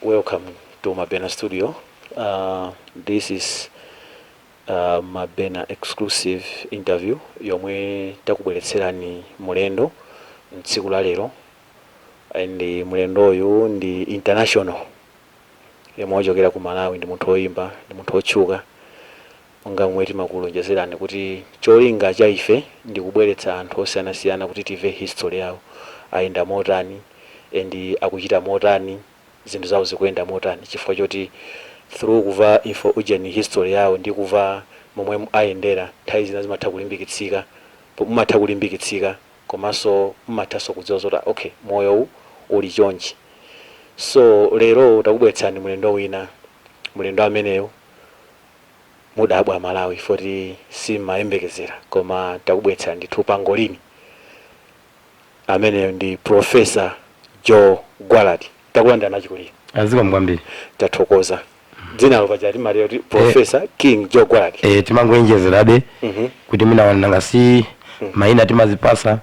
Welcome to Mabena Studio. This is Mabena exclusive interview yomwe takubweretserani mulendo mtsiku la lero, and mulendoyu ndi international yomwe wachokera ku Malawi. Ndi munthu woyimba, ndi munthu wotchuka. Monga momwe timakulonjezerani kuti cholinga cha ife ndi kubweretsa anthu osiyanasiyana kuti timve history yawo, ayenda motani and akuchita motani, zinthu zawo zikuyenda motani, chifukwa choti through kuva info ujeni history yawo ndi kuva momwe ayendera, nthawi zina zimatha kulimbikitsika, mumatha kulimbikitsika, komanso mumathanso kudziwa zoti okay, moyo uli chonchi. So lero takubweretsani mulendo wina. Mulendo ameneyo mudabwa Malawi foti simayembekezera, koma takubweretsani ndithu pangolini. Ameneyo ndi Professor Joe Gwaladi. Takulandira achikulire. Azikomo kwambiri. Tathokoza. Dzina paja timalero kuti Professor King Joe Gwaladi. Timangoyenjezerabe kuti mina wananga si mayina timazipasa.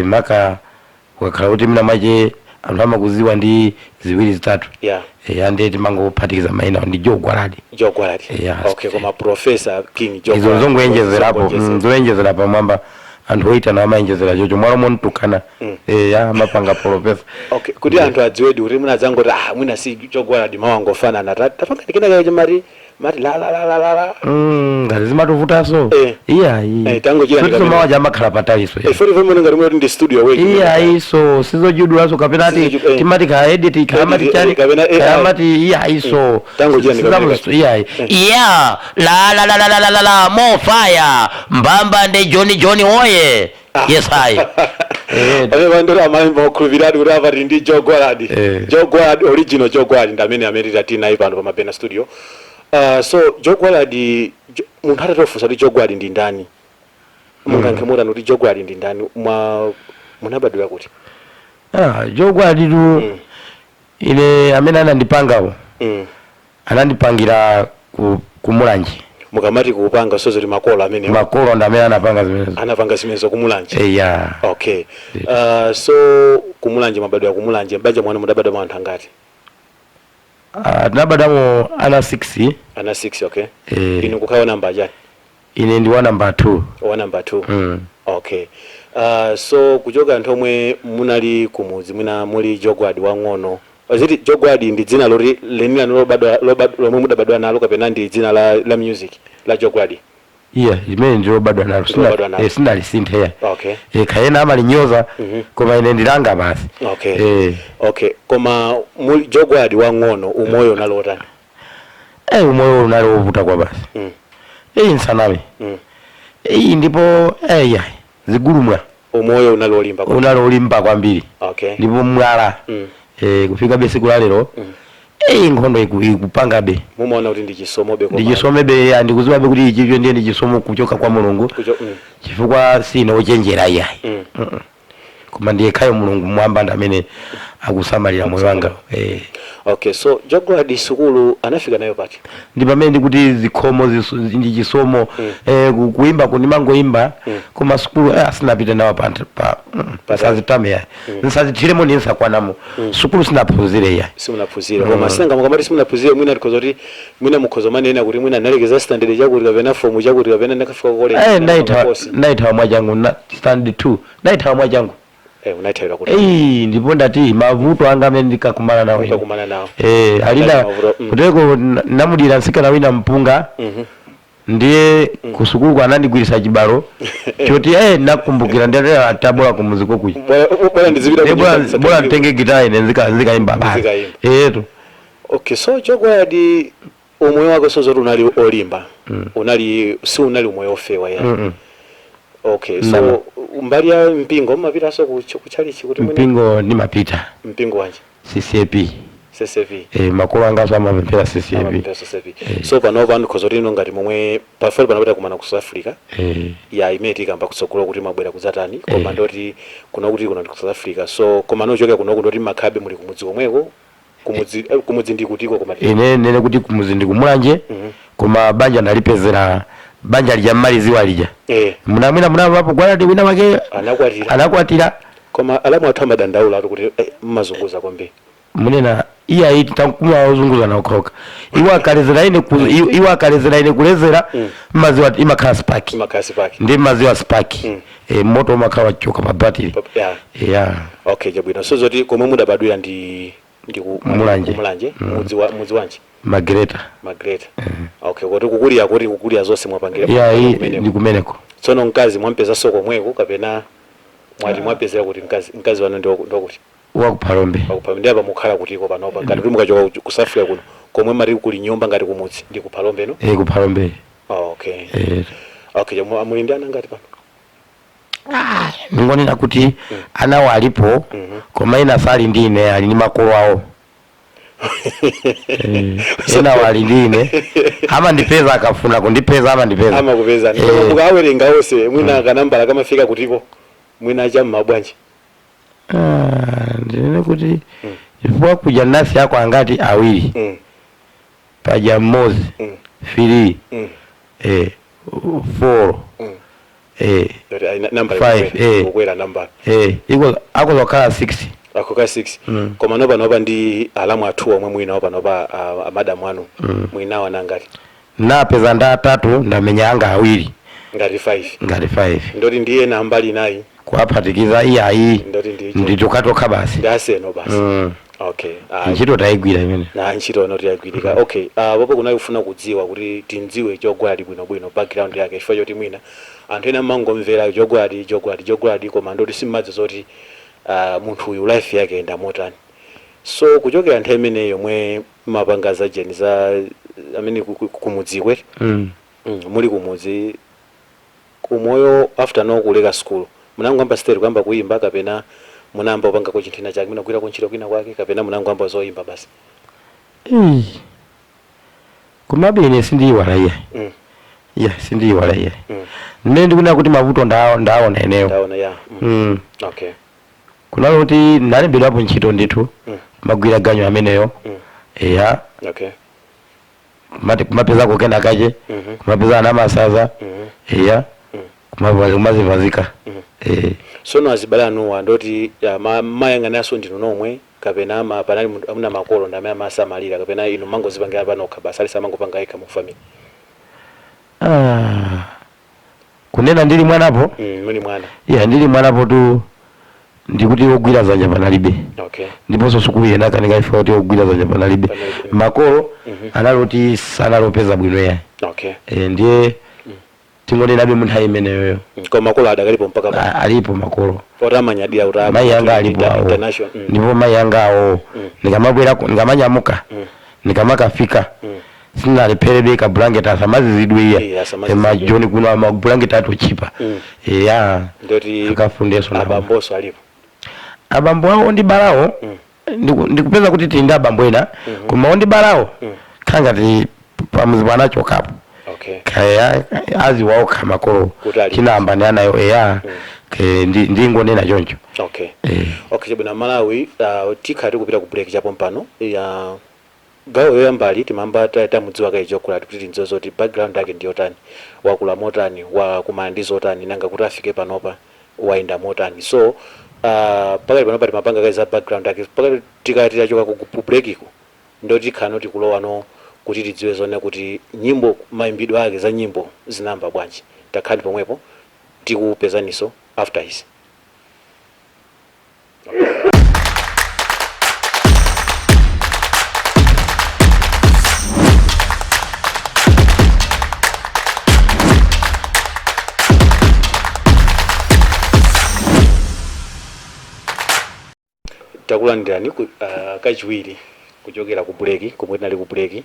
Maka ukakhala kuti mina mache anthu amakuziwa ndi ziwiri zitatu, ande timangophatikiza mayina, ndi Joe Gwaladi. Joe Gwaladi. Yeah. Okay, koma Professor King Joe Izo Gwaladi. zongoyenjezerapo. Zongoyenjezera. Zoyenjezera pamwamba. Anthu oyitana amayenjezera chocho mwalo montukana, amapanga professor. Okay, kuti anthu adziwedi kuti munadzangoti, ah, mwina si Joe Gwaladi, mawu angofanana, tapanga ndikenaka mati mati la la la la la la. Ngati zimatuvutaso. Iyayi. Tangochira Sotiso ndikamene. mawaja amakhala pataliso. Foti foti ngati mwati ndi studio work. Iyayi, so sizochudulaso kapena ati timati ka edit kamati chani. Kapena AI. Kamati iyayi, so Tangochira ndikamene. Iyayi. Yeah, la la la la la la la la, more fire, mbamba ndi John John oye, yes I. Pamene pandoti amaimba okhulupiradi kuti apa tili ndi Joe Gwaladi. Joe Gwaladi, original Joe Gwaladi, ndi amene amene tati naye pano pa Mabena Studio. So Joe Gwaladi, munthu atatofunsa kuti Joe Gwaladi ndi ndani, mungankhe motani kuti Joe Gwaladi ndi ndani? Mwa munabadwira kuti? Ah, Joe Gwaladi tu, ine amene anandipangawo anandipangira ku Mulanje. Mukamati kupanga, sozoti makolo amene Makolo ndi amene anapanga zimenezo. Anapanga zimenezo kuMulanje? Eya. Okay, so kuMulanje, mabadwa kuMulanje, mbanja mwana mudabadwa mwa anthu angati? Ah, tinabadwamo ana 6. Ana 6, okay. Eh. Inu kukhala namba chani? Ine ndi wa namba 2. Wa namba 2. Mm. Okay, so kuchoka anthu omwe munali kumudzi, mwina muli Joe Gwaladi wang'ono, ziti Joe Gwaladi ndi dzina loti lenilani lomwe mudabadwa nalo, kapena ndi dzina la music la Joe Gwaladi? Iya, imene ndilobadwa nalo. Ndilobadwa nalo. Sinalisintheya. Okay. Khayena amalinyoza, koma ine ndilanga basi. Okay, koma muli Joe Gwaladi wang'ono, umoyo unali otani? Umoyo unali wovuta kwa basi. Nsaname. Ndipo ya zigulumwa. Umoyo unali olimba kwa Unali olimba kwambiri. Ndipo mwala, kufika be siku la lero, nkhondo ikupangabe. Mumaona kuti ndi chisomobe koma? Ndichisomebe ya, ndikuziwabe kuti ichicho ndiye ndi chisomo kuchoka kwa Mulungu, chifukwa sine ochenjera iyayi. Koma ndiye khayo Mulungu mwamba ndi amene akusamalira moyo wanga. Okay, so Joe Gwaladi sukulu anafika nayo pati? Ndi pamene ndikuti zikhomo ndi chisomo. Kuimba kundimangoimba, koma sukulu asinapite nawo pa nsazitame yayi, nsazithiremo ndi nsakwanamo. Sukulu sinaphunzire yayi. Simunaphunzire. Koma sinanga mukamati simunaphunzire, mwina tikhoza kuti mwina mukhoza manena kuti mwina nalekeza standard chakuti kapena form chakuti kapena ndakafika ku college. Naithawa, naithawa mwachangu na standard 2 naithawa mwachangu. Unaithawira kuti? Ndipo ndati mavuto anga amene ndikakumana nawo ine. Ukakumana nawo. Alina Mavuto. Kuteko namudira nsikana wina mpunga. Ndiye kusukulu anandigwirisa chibalo choti nakumbukira ndiyati atabola kumuziko kuja. Bora bora ndizipita Bora kunyumba. bora nditenge gitara ine nzikayimba basi. Nzikayimba. Etu. Okay, so Joe Gwaladi, umoyo wake sozoti unali olimba, unali si unali umoyo ofewa ya? Mm. Okay, so Ndama. mbali ya mpingo mmapitanso ku chalichi kuti Mpingo ndimapita. Mpingo wanji? CCAP. CCAP. Makolo angaso amapemphera CCAP. Amapemphera CCAP. So pano pano khoza kuti ino ngati momwe pafoli panapita kumana ku South Africa, ya, imene tikamba kutsogolo kuti mabwera kudzatani, koma ndoti kuno kuti kuno ndi ku South Africa, so koma nochoka kunoku ndoti makhabe muli kumudzi komweko, kumudzi, kumudzi ndi kutiko koma? Ine nene kuti kumudzi ndi kuMulanje, koma banja ndalipezera banja lija mmaliziwa lija. Munamwina munavapo Gwaladi wina wake. Anakwatira. Anakwatira. Koma alamu athu amadandaula ati kuti mmazunguza kwambiri. Munena Iye tankuma ozunguza na okhoka, iwo akalezera ine iwo akalezera ine kulezera, maziwa imakhala spark. Imakhala spark. Ndi maziwa spark, moto umakhala wachoka pa battery. Yeah. Okay, chabwino. So zoti komwe mudabadwira ndi ku Mulanje. Ku Mulanje. Mudzi wa mudzi wanji? Magreta. Magreta, okay. Kuti kukulira zonse mwapangira Yeah, kumeneko. ndi kumeneko. Tsono mkazi mwampeza soko komweko kapena mwati mwapezera kuti mkazi wanu ndiwakuti? Wakuphalombe. Pakupha ndi apa mukhala kutiko panopa, ngati kuti mukachoka ku South Africa kuno, komwe mati kuli nyumba ngati kumudzi ndi kuphalombe, no? Eh, kuphalombe. Oh, okay. Eh. Okay, chomwe muli ndi ana ngati pano? Ningonena kuti anawo alipo, koma ena sali ndi ine, ali ndi makolo awo. Enawo ali ndi ine, amandipeza akafuna kundipeza, amandipeza. Amakupezani? Eh. Mukawerenga onse, mwina kanambala kamafika kutiko, mwina cham'mabwanji? Ah, ndinene kuti chifukwa kuja nasi yako angati awiri, paja mmodzi, 3, 4, Yoti, ayi, nambala Five, ikukwera, eh. ikukwera nambala. Iko akozokhala 6. Akhoka 6. Koma nopanopa ndi alamu athu omwe mwinawo panopa, amadamu anu, mwinawo ana ngati? Napeza nda atatu, ndamenya anga awiri. Ngati 5. Ngati 5. Ndoti ndiye nambali inayi. Kuwaphatikiza, iyayi. Ndoti ndi Nditokatoka basi. Ndi aseno basi. Okay. Ah, Ntchito tayigwira imene. Na ntchito noti yagwirika. Okay, popo kunali kufuna kudziwa kuti tindziwe Jogwaladi bwinobwino, background yake, chifukwa choti mwina anthu ena mangomvera Jogwaladi, Jogwaladi, Jogwaladi, koma ndoti simmadzi zoti munthu uyu life yake yenda motani. So kuchokera nthawi imeneyo yomwe mapanga za jeni za amene kumudzi kweti, muli kumudzi kumoyo, after no kuleka school, munangoyamba state kuyamba kuyimba, kapena munayamba kupangako chinthu china chake, munagwirako ntchito kwina kwake, kapena munangoyamba zoyimba basi? Ei. Komabe ine sindiyiwala iye. Iya, sindiyiwala iye. Mmene ndikunena kuti mavuto ndaona ineyo. Ndaona ya. Okay. Kunalo kuti ndalembedwapo ntchito ndithu, magwira ganyo ameneyo. Eya. Kumapezako kena kache, kumapeza ana masaza. Eya. Kumazivazika. Sono azibale anuwa ndoti ya, mayang'ananso ndinu nomwe, kapena ama panali amuna makolo ndi amene amasamalira, kapena inu mangozipangira panokha basi, alisa mangopanga yekha mu family? Ah. Kunena ndili mwanapo, Muli mwana. Iya, ndili mwanapo tu, ndikuti ogwira zanja panalibe. Ndiponso sukulu yena kanika ife kuti ogwira zanja panalibe. Panalibe. Makolo analoti sanalopeza bwino ya. Ndiye tingonenabe munthawi imeneyoyo. Koma makolo adakalipo mpaka pa? Alipo makolo. Oti amanyadira kuti Mayi anga alipo awo. international. Ndipo mayi anga awo, ndikamabwera ndikamanyamuka, ndikamakafika, sinalepherebe ka blanket asamazizidwe iya. Iya, asamazizidwe. Majoni kuno ama blanket atochipa. Eya. Ndoti Akafundeso nawo. Abamboso alipo? Abambo awo ondibalawo, ndikupeza kuti tili ndi abambo ena, koma ondibalawo khangati pamuzi panachokapo. Kaya aziwaokha makolo. Kuti ali- Chinamba ndi anayo, eya. Ke ndingonena choncho. Okay. Okay, chabwino. Malawi, tikhala tikupita ku break chapo mpano ya gawo yoyambali. Timamba tamudziwa kaye Jogwaladi kuti tindziwe zoti background yake ndiyotani, wakula motani, wakumana ndi zotani, nanga kuti afike panopa wayenda motani. So pakali panopa timapanga kaye za background yake. Pakati tikati tachoka ku break iko, ndo tikhala noti kulowano kuti tidziwe zone kuti nyimbo, mayimbidwe ake za nyimbo zinamba bwanji. Takhali pomwepo, tikupezaniso after izi. Takulandirani kachiwiri kuchokera ku break, komwe tinali ku break,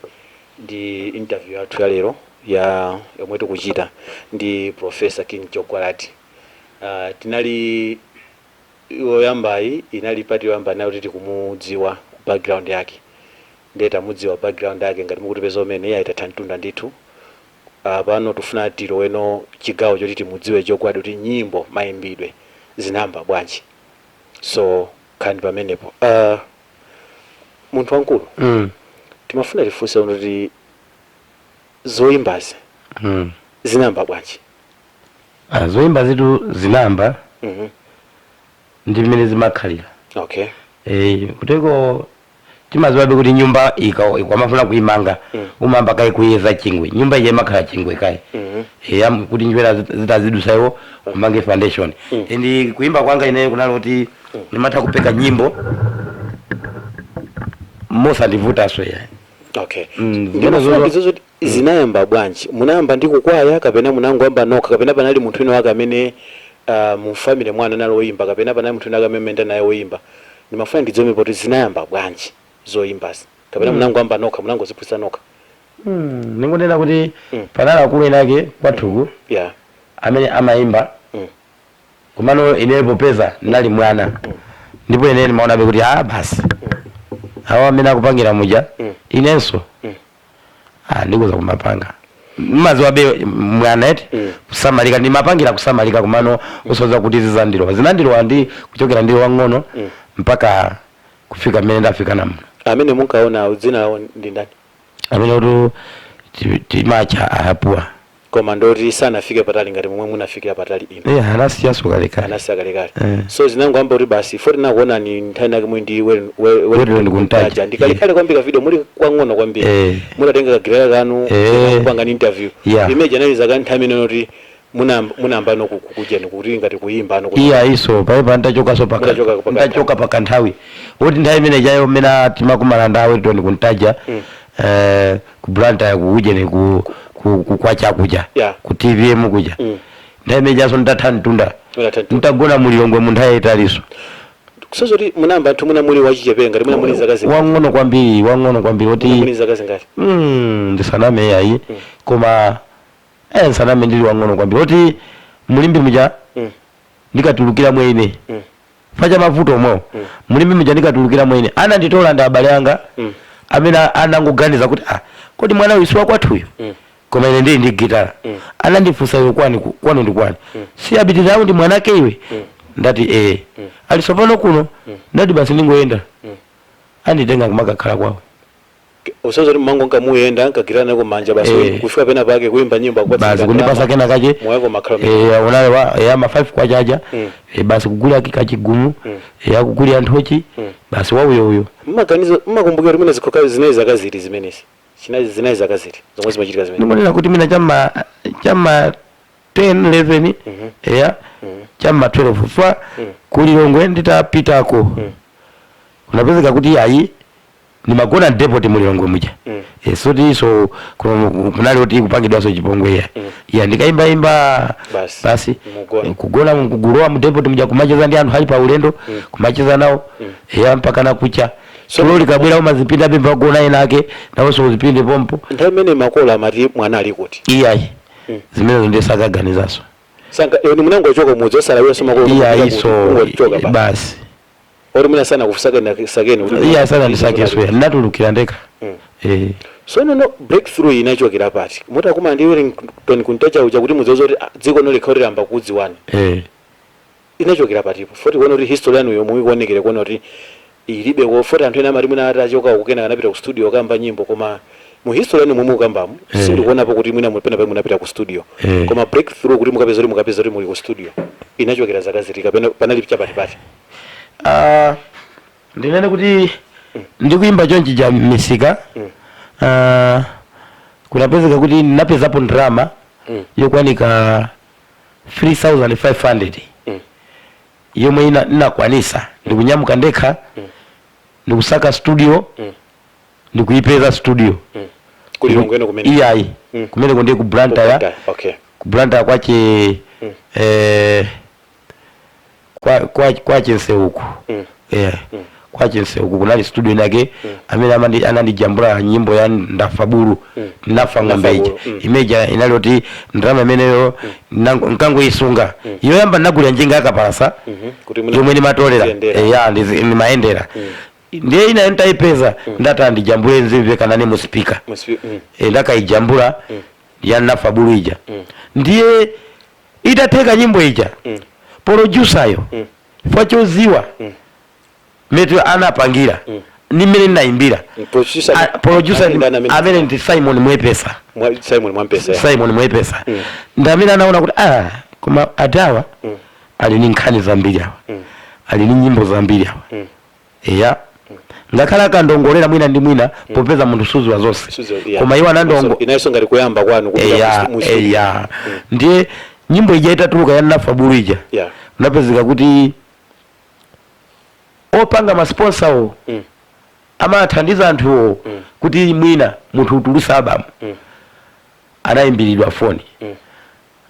ndi interview yathu ya lero ya yomwe tikuchita ndi Professor King Jogwaladi. Tinali yoyambayi, inali part yoyamba nayo kuti tikumudziwa background yake. Ndiye tamudziwa background yake. Ngati mukutipeza umene, iye ayitatha mtunda ndithu. Pano tifuna tiloweno chigawo choti timudziwe Jogwaladi kuti nyimbo, mayimbidwe zinamba bwanji. So khani pamenepo, munthu wankulu, timafuna tifunse kuti zoyimbazi zinamba bwanji? Ah, zoyimba zitu zinamba ndi mmene zimakhalira. Kuteko Timaziwabe kuti nyumba ikamafuna kuimanga, umamba kayi kuyeza chingwe. Nyumba ije imakhala chingwe kayi, eya, kuti njwera zitazidusayo umange foundation. And kuimba kwanga ineyo kunali kuti ndimatha kupeka nyimbo mosandivutaso ya. Ndimafuna ndizozo kuti zinayamba bwanji? Munayamba ndi kukwaya, kapena munangoyamba nokha, kapena panali munthu wina wake amene mu family mwana anali woyimba, kapena panali munthu wina wake amene menda naye woyimba? Ndimafuna ndidziwe kuti zinayamba bwanji zoyimbazi, kapena munangoyamba nokha, munangoziphunzitsa nokha? Ningonena kuti panali akulu ena ake kwathuku amene amayimba. Komano ineyo popeza ndinali mwana, ndipo ine ndimaonabe kuti, ah, basi, awo amene akupangira muja, inenso ah, ndikuza kumapanga. Mmaziwabe mwana eti, kusamalika, ndimapangira kusamalika, kumano usoza kuti zizandilowa, zinandilowa ndi kuchokera ndili wang'ono mpaka kufika mmene ndafika namuno. Amene munkaona dzina lawo ndi ndani? Amene kuti timacha ahapuwa. Koma ndoti sanafike patali ngati momwe munafikira patali inu? Eh, anasiyaso kalekale. Anasiya kalekale. Eh. So zinangoyamba kuti basi, foti nakuonani nthawi nake muli ndi Wetland Kuntaja. Ndi kalekale kwambiri, video muli kwang'ono kwambiri, munatenga kagitala kanu, kupanga ni interview imene anali zaka nthawi imene kuti munayamba no kujeni kuti ngati kuyimba no kuti Iya, iso paipa ntachokaso paka Mutachoka paka. Ntachoka pakanthawi kuti nthawi imene chayo mmene timakumana ndawe Wetland Kuntaja, ku Blantyre, kukujeni ku kwa chakuja, ku TVM kuja. Nthawi imene chaso ndatha mtunda. Munatha mtunda. Ntagona mulilongwe mu nthawi yayitaliso. Kusoza kuti munayamba anthu muna muli wachichepere, ngati muna muli zaka zingati? Wang'ono kwambiri, wang'ono kwambiri. Muna muli kuti zaka zingati? Ndisaname ayi, koma nsaname, ndili wang'ono kwambiri kuti mulimbi muja ndikatulukira mwene facha mavuto omwewo, mulimbi muja ndikatulukira mwene ananditola ndi abale anga amene anangoganiza kuti, ah, kodi mwana uyu si wakwathuyu? Koma ine ndili ndi gitara. Anandifunsa, "Iwe kwani kwanu ndi kwani?" "Si apitirirawo ndi mwanake iwe?" Ndati, "Eh." "Ali sopano kuno?" Ndati, "Basi, ndingoyenda." Anditenga kumakakhala kwawo. Usoza kuti mmango nkamuyenda nkagitala nako manja basi, kufika pena pake kuimba nyimbo, akupatsa Basi, kundipasa kena kache. Moyo makhala. Unale wa ama 5 kwachaja. Basi, kugula kachigumu, akugulira nthochi. Basi, wauyo uyo. Mmaganizo mmakumbukira kuti mwina zikhoka zinayi zaka ziti zimenezi, chinayi zinayi zaka ziti zomwe zimachitika zimene? Ndimonena kuti mina chama 10, 11, eya, chama 12 fa kulilongwe nditapitako, kunapezeka kuti ayi, ndimagona depot mulilongwe muja. Soti so kunali kuti kupangidwaso chipongwe ya, ya ndikaimbaimba. Basi. Basi. Mugona. Kugona, kugulowa mu depot muja, kumacheza ndi anthu ali pa ulendo, kumacheza nawo, eya, mpaka nakucha. Tulo likabwera umazipinda pemba kugona, ena ake nawonso uzipinde pompo. Nthawi imene makolo amati mwana ali kuti? Iyayi, zimenezo ndiye sakaganizaso. Sanka ni munangochoka mudzi osalawira makolo? Iyayi, so Kungochoka basi. Basi. Oti mwina sana kusakeni sakeni kuti Iya, sana ndisakeswe, ndinatulukira ndekha. So nono breakthrough inachokera pati mutakumana ndi Wellington Kuntaja uja, kuti mudziwe kuti, ah, dziko no likhala lilamba kudziwani? Inachokera patipo? Foti kuona kuti history yanu yomwe ikuonekere, kuona kuti ilibe ko foti anthu ena amati mwina atachoka kukena anapita ku studio kamba nyimbo, koma mu history yanu momwe mukambamo sindikuonapo kuti mwina pena pamwe munapita ku studio. Koma breakthrough kuti mukapeza kuti muli ku studio inachokera zaka ziti, kapena panali chapatipati? Ah, ndinene kuti ndikuimba chonchi ja misika, kunapezeka kuti ndinapezapo ndrama yokwanika 3500 yomwe inakwanisa ndikunyamuka ndekha, ndikusaka studio, ndikuipeza studio. Kulilongweno kumene? Iyayi, kumeneko ndiye ku Blantyre. Ku Blantyre kwache, kwache Nseuku. Kwache Nseuku kunali studio inake amene anandijambula nyimbo ya Ndafa Bulu, Ndafa Ng'ombe ija. Bulu. Imeja inali kuti ndrama imeneyo nkangoyisunga. Yoyamba ndinagulira njinga yakapalasa Kuti mwina yomwe ndimatolera. Kuyendera. Ya, ndimayendera. Ndiye ina ntayipeza, ndati ndijambule nzimve kanani mu speaker. Ndakayijambula ya Nafa Bulu ija. Ndiye itatheka nyimbo ija, producer yo, fachoziwa metu anapangira ni mmene ndinayimbira. Producer? Ah, producer Amene ndani? Amene ndi Simon Mwepesa. Simon Mwampesa, ya. Simon Mwepesa. Ndi amene anaona kuti, ah, koma adawa ali ni nkhani zambiri awa, ali ni nyimbo zambiri awa. Eya. Ngakhale akandongolera mwina ndi mwina, popeza munthu suziwa zonse. Yeah. Koma iwo anandongo Inayonso ngati kuyamba kwanu kupita Eya. mu studio. Eya, ndiye nyimbo ija itatuluka ya Nafa Bulu ija, unapezeka kuti opanga ma sponsor wo amathandiza anthuwo kuti mwina munthu utulusa album, anayimbiridwa foni,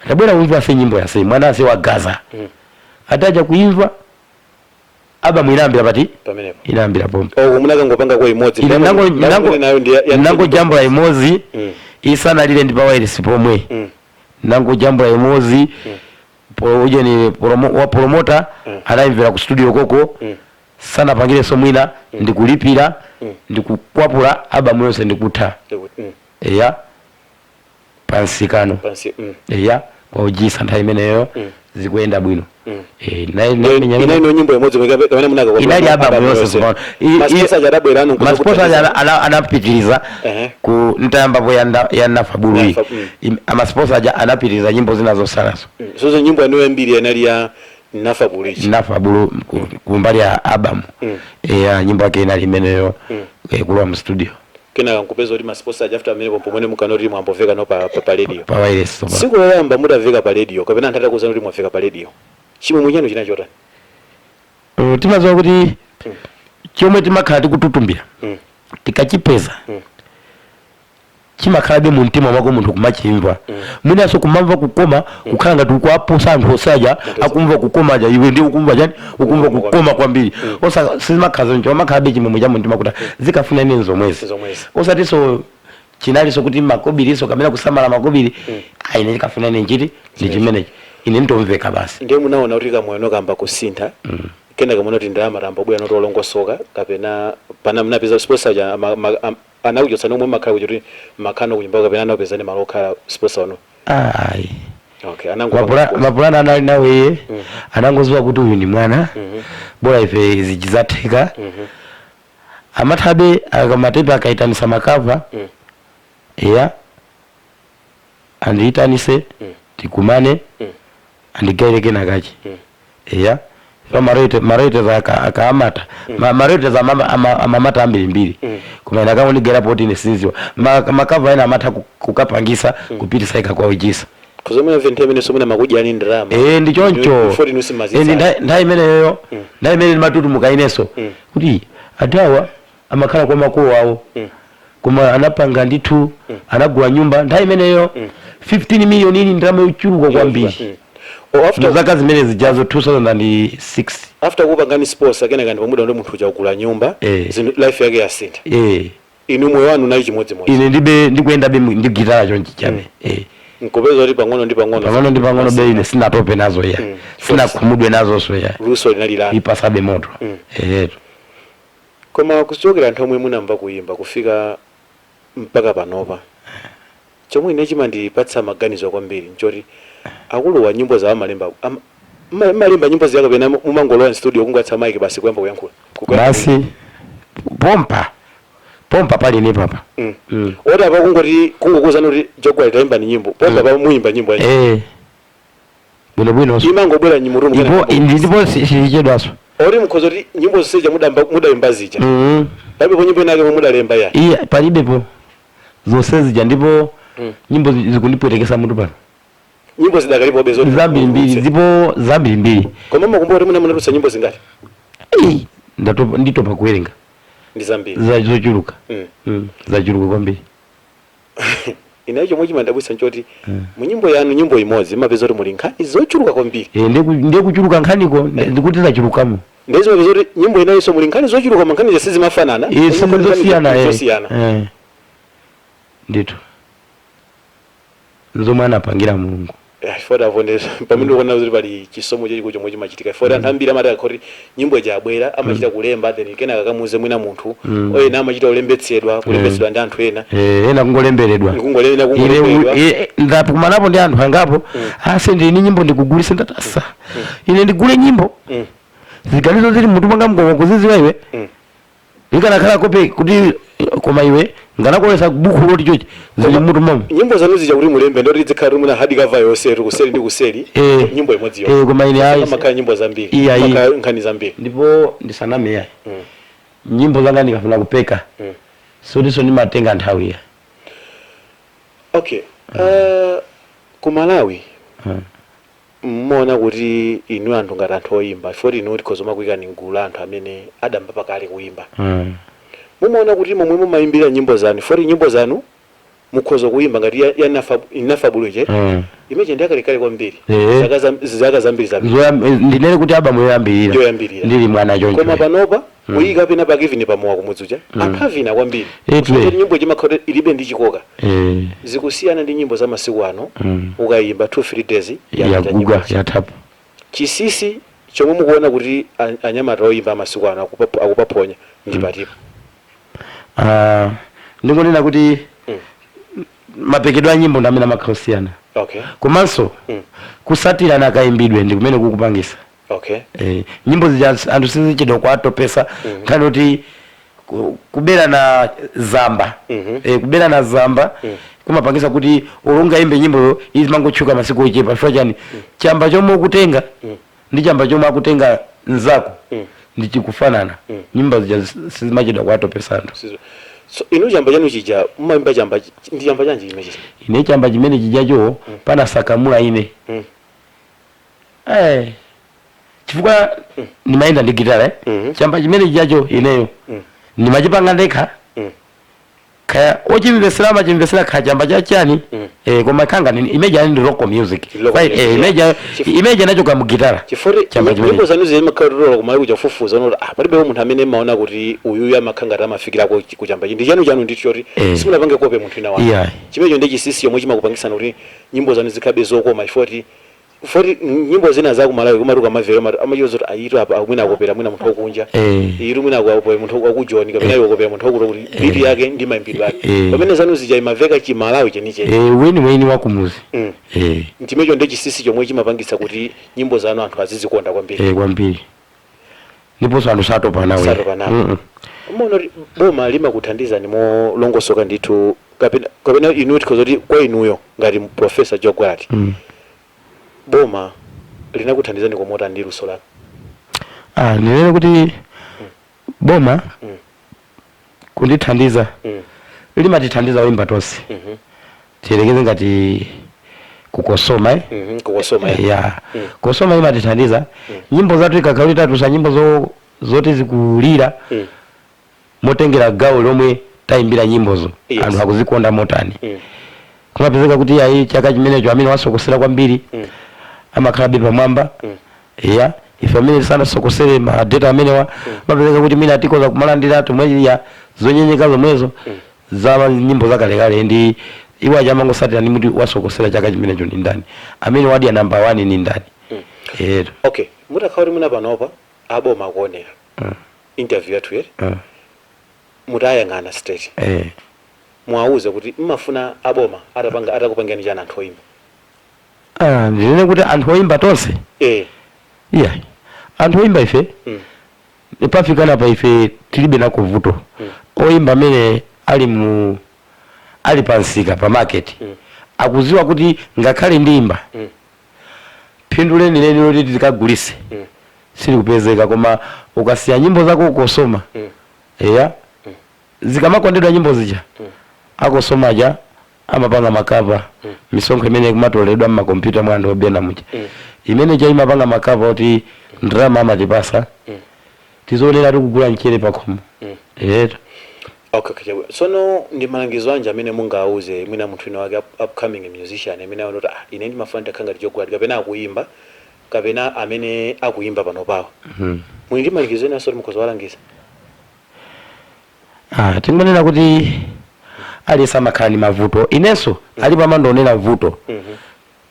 "Atabwera kumva ase nyimbo yase mwana ase wa Gaza." Ataja kuimva album inayambira pati? Pamenepo. Inayambira pompo. Oh, munakangopanga kwa imodzi. Ine Nayo ndi nango jambula imodzi isanalire ndi pa wireless pomwe. Nango jambula imodzi po uje ni wa promoter anayimvera ku studio koko. Sanapangirenso mwina, ndikulipira, ndikukwapula album yonse, ndikutha. Eya, pansikano. Pansi. Eya, kwaujisa nthawi imeneyo zikuyenda bwino. Inaino nyimbo imodzi kamene munaka Inali album yonse tsopano. Ma sponsor aja adabwera anu? Ma sponsor aja anapitiriza ku ntayambapo ya Nafa Bulu iyi. Nafa. Ama sponsor aja anapitiriza nyimbo zina zosalazo. Sozo nyimbo yanuyo yambiri inali ya Nafa Bulu. Nafa Bulu kumbali ya album. Ya nyimbo yake inali imeneyo, kulowa mu studio. Kenaka nkupeza kuti ma sponsor aja after amenepo pomwene mukanoti mwamboveka no pa radio. Pa wireless tsopano. Tsiku loyamba mudaveka pa radio kapena anthu atakuwuzani kuti mwaveka pa radio, chimwemwe chanu chinali chotani? Timadziwa kuti chomwe timakhala tikututumbira tikachipeza, chimakhalabe mu mtima mwako, munthu kumachimva, mwinanso kumamva kukoma, kukhala ngati ukuaposa anthu osaja akumva kukoma aja, iwe ndi ukumva chani, ukumva kukoma kwambiri. Osa sizimakhala zoncho, amakhalabe chimwemwe cha mumtima kuti zikafuna ine zomwezi. Zomwezi. Osatinso chinalinso kuti makobiriso kapena kusamala makobiri ayi, ine chikafuna ine nchiti ndi chimenechi, ine nditomveka basi. Ndiye munaona kuti kamoyo kamba kusintha, kenaka muona kuti ndalama tamba bwera noti olongosoka, kapena pana munapeza sponsor ja anakuchotsa nomwe makhala kuti makhano kunyumba, kapena anapezani malo okhala sponsor wanu? Ayi. Okay, anango Mapulana anali nawo iye, anangoziwa kuti uyu ndi mwana, bola ife zichizatheka. Amathabe akamatepe akaitanisa ma cover, eya, andiyitanise, tikumane, andigaire kenakachi. Eya, fa ma royalties akaamata ma royalties amamata ambirimbiri, koma ine akangondigerapo kuti ine sinziwa ma cover ena amatha kukapangisa kupitisa ika kwa ujisa. Kuzomwe mve nthawi imene somwe makudyani ndalama. Eh, ndi choncho. Foti nusi mazitsa. Ndi nthawi imeneyoyo, nthawi imene ndimatutumuka inenso kuti adawa amakhala kwa makolo awo, koma anapanga ndithu, anagula nyumba nthawi imeneyo, 15 million ili ndalama yochuluka kwambiri. Oh, after Muzaka zimene zijazo, 2006. After kupangani sponsor, kenaka ndi pamuda ndi munthu uja kugula nyumba, zinthu life yake yasintha. Inu moyo wanu unali chimodzimodzi? Ine ndibe ndikuyendabe ndi gitara chonchi chabe. Nkupeza kuti pang'ono ndi pang'ono. Pang'ono ndi pang'ono be, ine sinatope nazo ya, sinakhumudwe nazonso ya. Luso linali lanu. Ipasabe moto. Koma kuchokera nthawi omwe munamva kuyimba kufika mpaka panopa, chomwe ine chimandipatsa maganizo kwambiri nchoti akuluwa nyimbo zawo amalemba malemba nyimbo ziyako, kapena mumangolowa studio kungatsa mic basi kuyamba kuyankhula? Basi, pompa pompa pali ne papa. Oti apa kungoti kungokuwuzani kuti Jogwa tayimba ni nyimbo, pompa pa muyimba nyimbo yanji? Eh, bwino bwino. Imangobwera nyimbo. Ndipo ndipo sichedwaso. Oti mukhoza kuti nyimbo zonse mudamba mudayimba zija, palibepo nyimbo inake momwe mudalemba ya? Iya, palibepo, zonse zija ndipo nyimbo zikundipwetekesa mutu pano. Nyimbo zidakalipobe zoti Zambirimbiri, ndipo zambirimbiri. Koma makumbuka kuti muna munatulutsa nyimbo zingati? Ei, ndatopa, nditopa kuwerenga. Ndi zambiri. Zochuluka. Zachuluka kwambiri. Ineyo chomwe chimandabwitsa nchoti mu nyimbo yanu, nyimbo imodzi imapeza kuti muli nkhani zochuluka kwambiri. Eh, ndiye kuchuluka nkhaniko ndikuti zachulukamo. Ndiye zimapeza kuti nyimbo inayinso muli nkhani zochuluka, koma nkhani zonse zimafanana. Eh, zosiyana. Zosiyana. Eh, ndithu nzomwe anapangira Mulungu. Foti apo ndi pamene ukuona kuti pali chisomo chachikulu chomwe chimachitika. Foti anthu ambiri amati akati nyimbo ija abwera amachita kulemba, then kenaka kamuze mwina munthu, ena amachita kulembetsedwa ndi anthu ena. Eh, ena kungolemberedwa. Kungolena Ine kungolembedwa. ndakumanapo ndi anthu angapo, ase ndini nyimbo ndikugulise, ndatasa ine ndigule nyimbo, ziganizo zili mutu mwanga mgomo kuziziwa iwe, ikanakhala kope kuti koma iwe nganakolesa buku loti chochi zili mutu momwe. Nyimbo zanu zija kuti mulembe ndoti zikhala kuti muna hard cover yonse kuseri ndi kuseri, nyimbo imodzi Eh, koma ine ayi. Amakhala nyimbo zambiri. Iya, iya. Amakhala nkhani zambiri. Ndipo ndisaname yayi, Nyimbo zanga ndikafuna kupeka, sotinso ndimatenga nthawi ya. Okay, ku Malawi mmaona kuti inu anthu, ngati anthu oyimba, ifoti inu tikhoza makuikani mgulu la anthu amene adamba pakale kuyimba, mumaona kuti momwe mumayimbira nyimbo zanu, foti nyimbo zanu mukhoza kuyimba ngati inafa buluche, imeje ndiyakalekale kwambiri, zaka zambiri zambiri. Ndinene kuti album yoyambirira. Yoyambirira. Ndili mwana choncho. Koma panopa kuyika pena pake, even pamowa kumudzuja, anthu avina kwambiri. Tule. Kuti nyimbo chimakhala ilibe ndi chikoka, zikusiyana ndi nyimbo za masiku ano. Ukayimba 2 3 days, yapita nyimbo. Yaguga, yathapo. Chisisi chomwe mukuona kuti anyamata oyimba amasiku ano akupaphonya ndi patipo? Ah, ndikunena kuti mapekedwe a nyimbo ndi amene amakhala osiyana, komanso kusatirana kayimbidwe ndi kumene kukupangisa. Nyimbo zija anthu sizichedwa kuatopesa, nkhani kuti kubera na zamba. Kubera na zamba kumapangisa kuti ulungayimbe nyimbo izimangotchuka masiku ochepa. Chifukwa chani? Chamba chomwe ukutenga ndi chamba chomwe akutenga nzako ndi chikufanana. Nyimbo zija sizimachedwa kuatopesa anthu. So inu chamba chanu chija mumayimba chamba ndi chamba chanji chimechi? Ine chamba chimene chijacho panasakamula ine, chifukwa ndimayenda ndi gitara, eh? Chamba chimene chijacho ineyo ndimachipanga ndekha. Kaya ochimvesera amachimvesera kha chamba chachani. Koma khanga imeja ndi local music. Local Right, music, yeah. imeja imeja nachoka mu gitara. Chifukwa Chamba chimene. nyimbo zanu zimakhala tutola kumalawi kuchafufuza unoti palibe munthu amene maona kuti uyuyu amakhala ngati amafikirako kuchamba ndi chanu chanu ndithu choti simunapange copy munthu ina wake. Chimenecho ndi chisisi chomwe chimakupangisani kuti nyimbo zanu zikhabe zokoma, chifukwa kuti foti nyimbo zina za kumalawi kumati ukamamvera amachiwa zoti ayitu apa mwina akopera mwina munthu wakunja, iyitu mwina akopera munthu wakujoni, kapena iwo akopera munthu wakuti kuti beat yake ndi mayimbidwe ake, pamene zanu zija imaveka chimalawi chenicheni. Weni weni wakumuzi. Chimenecho ndi chisisi chomwe chimapangisa kuti nyimbo zanu anthu azizikonda kwambiri. Kwambiri, ndiponso anthu satopa nawe. Satopa nawe. Mona kuti boma limakuthandizani molongosoka ndithu, kapena inu tikhoza kuti kwa inuyo ngati Professor Joe Gwaladi, boma linakuthandizani komota ndi luso lanu? Ah, ndinene kuti boma kundithandiza, limatithandiza oyimba tonse. Tiyelekeze ngati kukosoma, eh? Kukosoma, ya. Ya, kosoma imatithandiza nyimbo zathu ikakhala tatusa nyimbo zoti zikulira, motengera gawo lomwe tayimbira nyimbozo, anthu akuzikonda motani. Kumapezeka kuti ayi, chaka chimenecho amene wasokosera kwambiri amakhalabe pamwamba. Ya, ife amene sanasokosere ma data amenewa, mapezeka kuti mwina tikoza kumalandira tomwe ya zonyenyeka zomwezo za nyimbo zakalekale, ndi iwo aja amangosatira ndi muti wasokosera chaka chimenecho ndi ndani, amene wadya number 1 ni ndani. Ero. Okay, mutakhala kuti muna panopa aboma akuonera interview yathu yeri, mutayang'ana straight, mwauze kuti mmafuna aboma atapanga atakupangani chani anthu oyimba? Ah, ndinene kuti anthu oyimba tonse, iya, anthu oyimba ife, pafikana pa ife tilibe nako vuto. Oyimba amene ali mu ali pansika pa market, akuziwa kuti ngakhale ndiyimba, phindu lenileni loti tikagulise silikupezeka, koma ukasiya nyimbo zako ukosoma, eya, zikamakondedwa nyimbo zija, akosomaja amapanga ma cover. Misonkho imene kumatoledwa mmakompyuta mwa anthu obena muja, imene cha imapanga ma cover kuti ndalama amatipasa, tizionera tikugula mchere pakhomo. Eto. Okay, chabwino. Tsono ndi malangizo anji amene mungawuze mwina munthu wina wake, upcoming musician amene aona kuti ine ndimafuna ndakhala ngati Joe Gwaladi, kapena akuyimba, kapena amene akuyimba pano pawo? Muli ndi malangizo ena soti mukhoza walangiza? Ah, tingonena kuti aliyense amakhala ndi mavuto. Inenso alipo amandionera vuto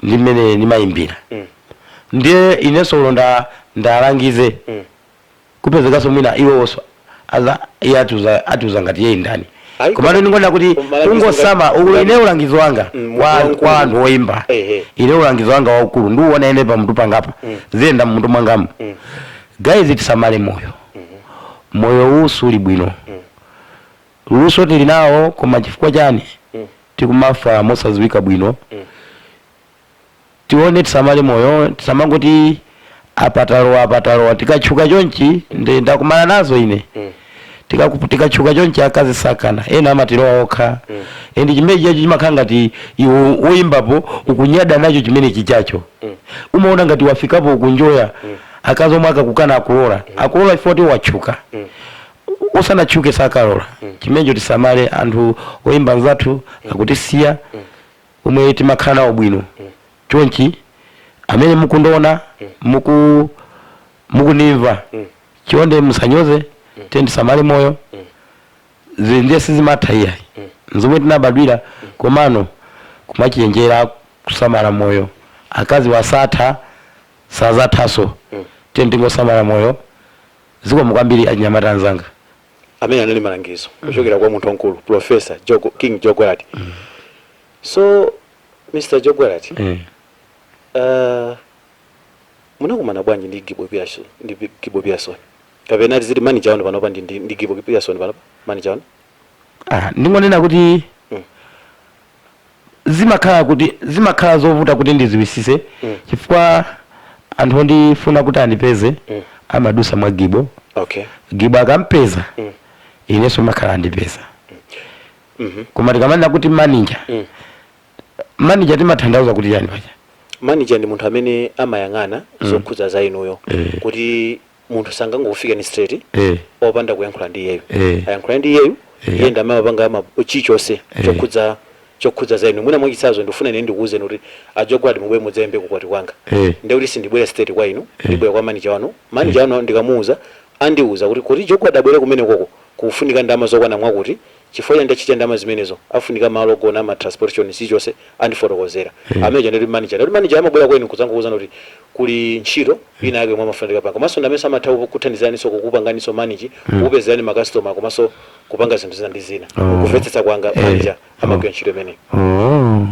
ndi mmene ndimayimbira. Ndiye inenso ulo ndalangize, kupezekanso mwina iwowonso aza iye atiuza ngati iye ndani. Ayi, komano ndingonena kuti koma malangizo kungosama ulo, ine ulangizo wanga waukulu. kwa anthu oyimba, ine ulangizo wanga waukulu ndiuona ine pamutu pangapa, ziyenda mmutu mwangamu. Guys, tisamale moyo. Moyo uwu suli bwino. Luso tili nawo, koma chifukwa chani tikumafa mosadziwika bwino? Tione, tisamale moyo, tisamangoti apatalowa apatalowa tikatchuka chonchi. Ndi ndakumana nazo ine. Tikatchuka chonchi, akazi sakana, ena amatilowa okha. And chimene chichacho chimakhala ngati iwe woyimbapo ukunyada nacho chimene chichacho. Umaona ngati wafikapo, ukunjoya. Akazi omwe akakukana akulola, akulola ifoti watchuka. Usanatchuke sakalola. Chimenecho tisamale. Anthu oyimba anzathu akutisiya omwe timakhala nawo bwino chonchi. Amene mukundiona, mukunimva, chonde musanyoze. Tiye tisamale moyo. Ndiye sizimatha iyayi, nzomwe tinabadwira, komano kumachenjera, kusamala moyo. Akazi wasatha, sazathaso. Tiye tingosamala moyo. Zikomo kwambiri, achinyamata anzanga. Amene anali malangizo kuchokera kwa munthu wamkulu, Professor Jogo, King Jogwelat. So Mr Jogwelat, munakumana bwanji ndi Gibo Pearson, ndi Gibo Pearson, kapena tiziti manager wanu panopa ndi Gibo Pearson panopa, manager wanu? Ah, ndingonena kuti zimakhala kuti zimakhala zovuta kuti ndiziwisise, chifukwa anthu ondifuna kuti andipeze amadusa mwa Gibo. Gibo akampeza, inenso makhala andipeza. Koma tikamanena kuti manager, manager timatanthauza kuti chani pacha? Manager ndi munthu amene amayang'ana zokhudza za inuyo, kuti munthu sangangofika ni straight opanda kuyankhula ndi iyeyo. Ayankhula ndi iyeyo. Iye ndi amene amapanga chilichonse chokhudza za inu. Mwina mwachitsanzo, ndifuna ine ndikuwuzeni kuti a Jogwad mubwere mudzayimbe kukwati kwanga, ndiye kuti sindibwera straight kwa inu, ndibwera kwa manager wanu. Manager wanu ndikamuwuza, andiwuza kuti Jogwad abwere kumene koko kufunika ndalama zokwana mwakuti, chifukwa cha ndachita ndalama zimenezo, afunika malo ogona, ma transportation, chilichonse andifotokozera. Amene ndati manager, ndati manager amabwera kwenu kudzangokuwuzani kuti kuli ntchito ina yake mwe amafunika panga, komanso ndamene amatha kuthandizaniso, kukupanganiso manage, kukupezerani ma customer, komanso kupanga zinthu zina ndi zina. Kumvetsetsa kwanga, manager amagwira ntchito imeneyi. Oh.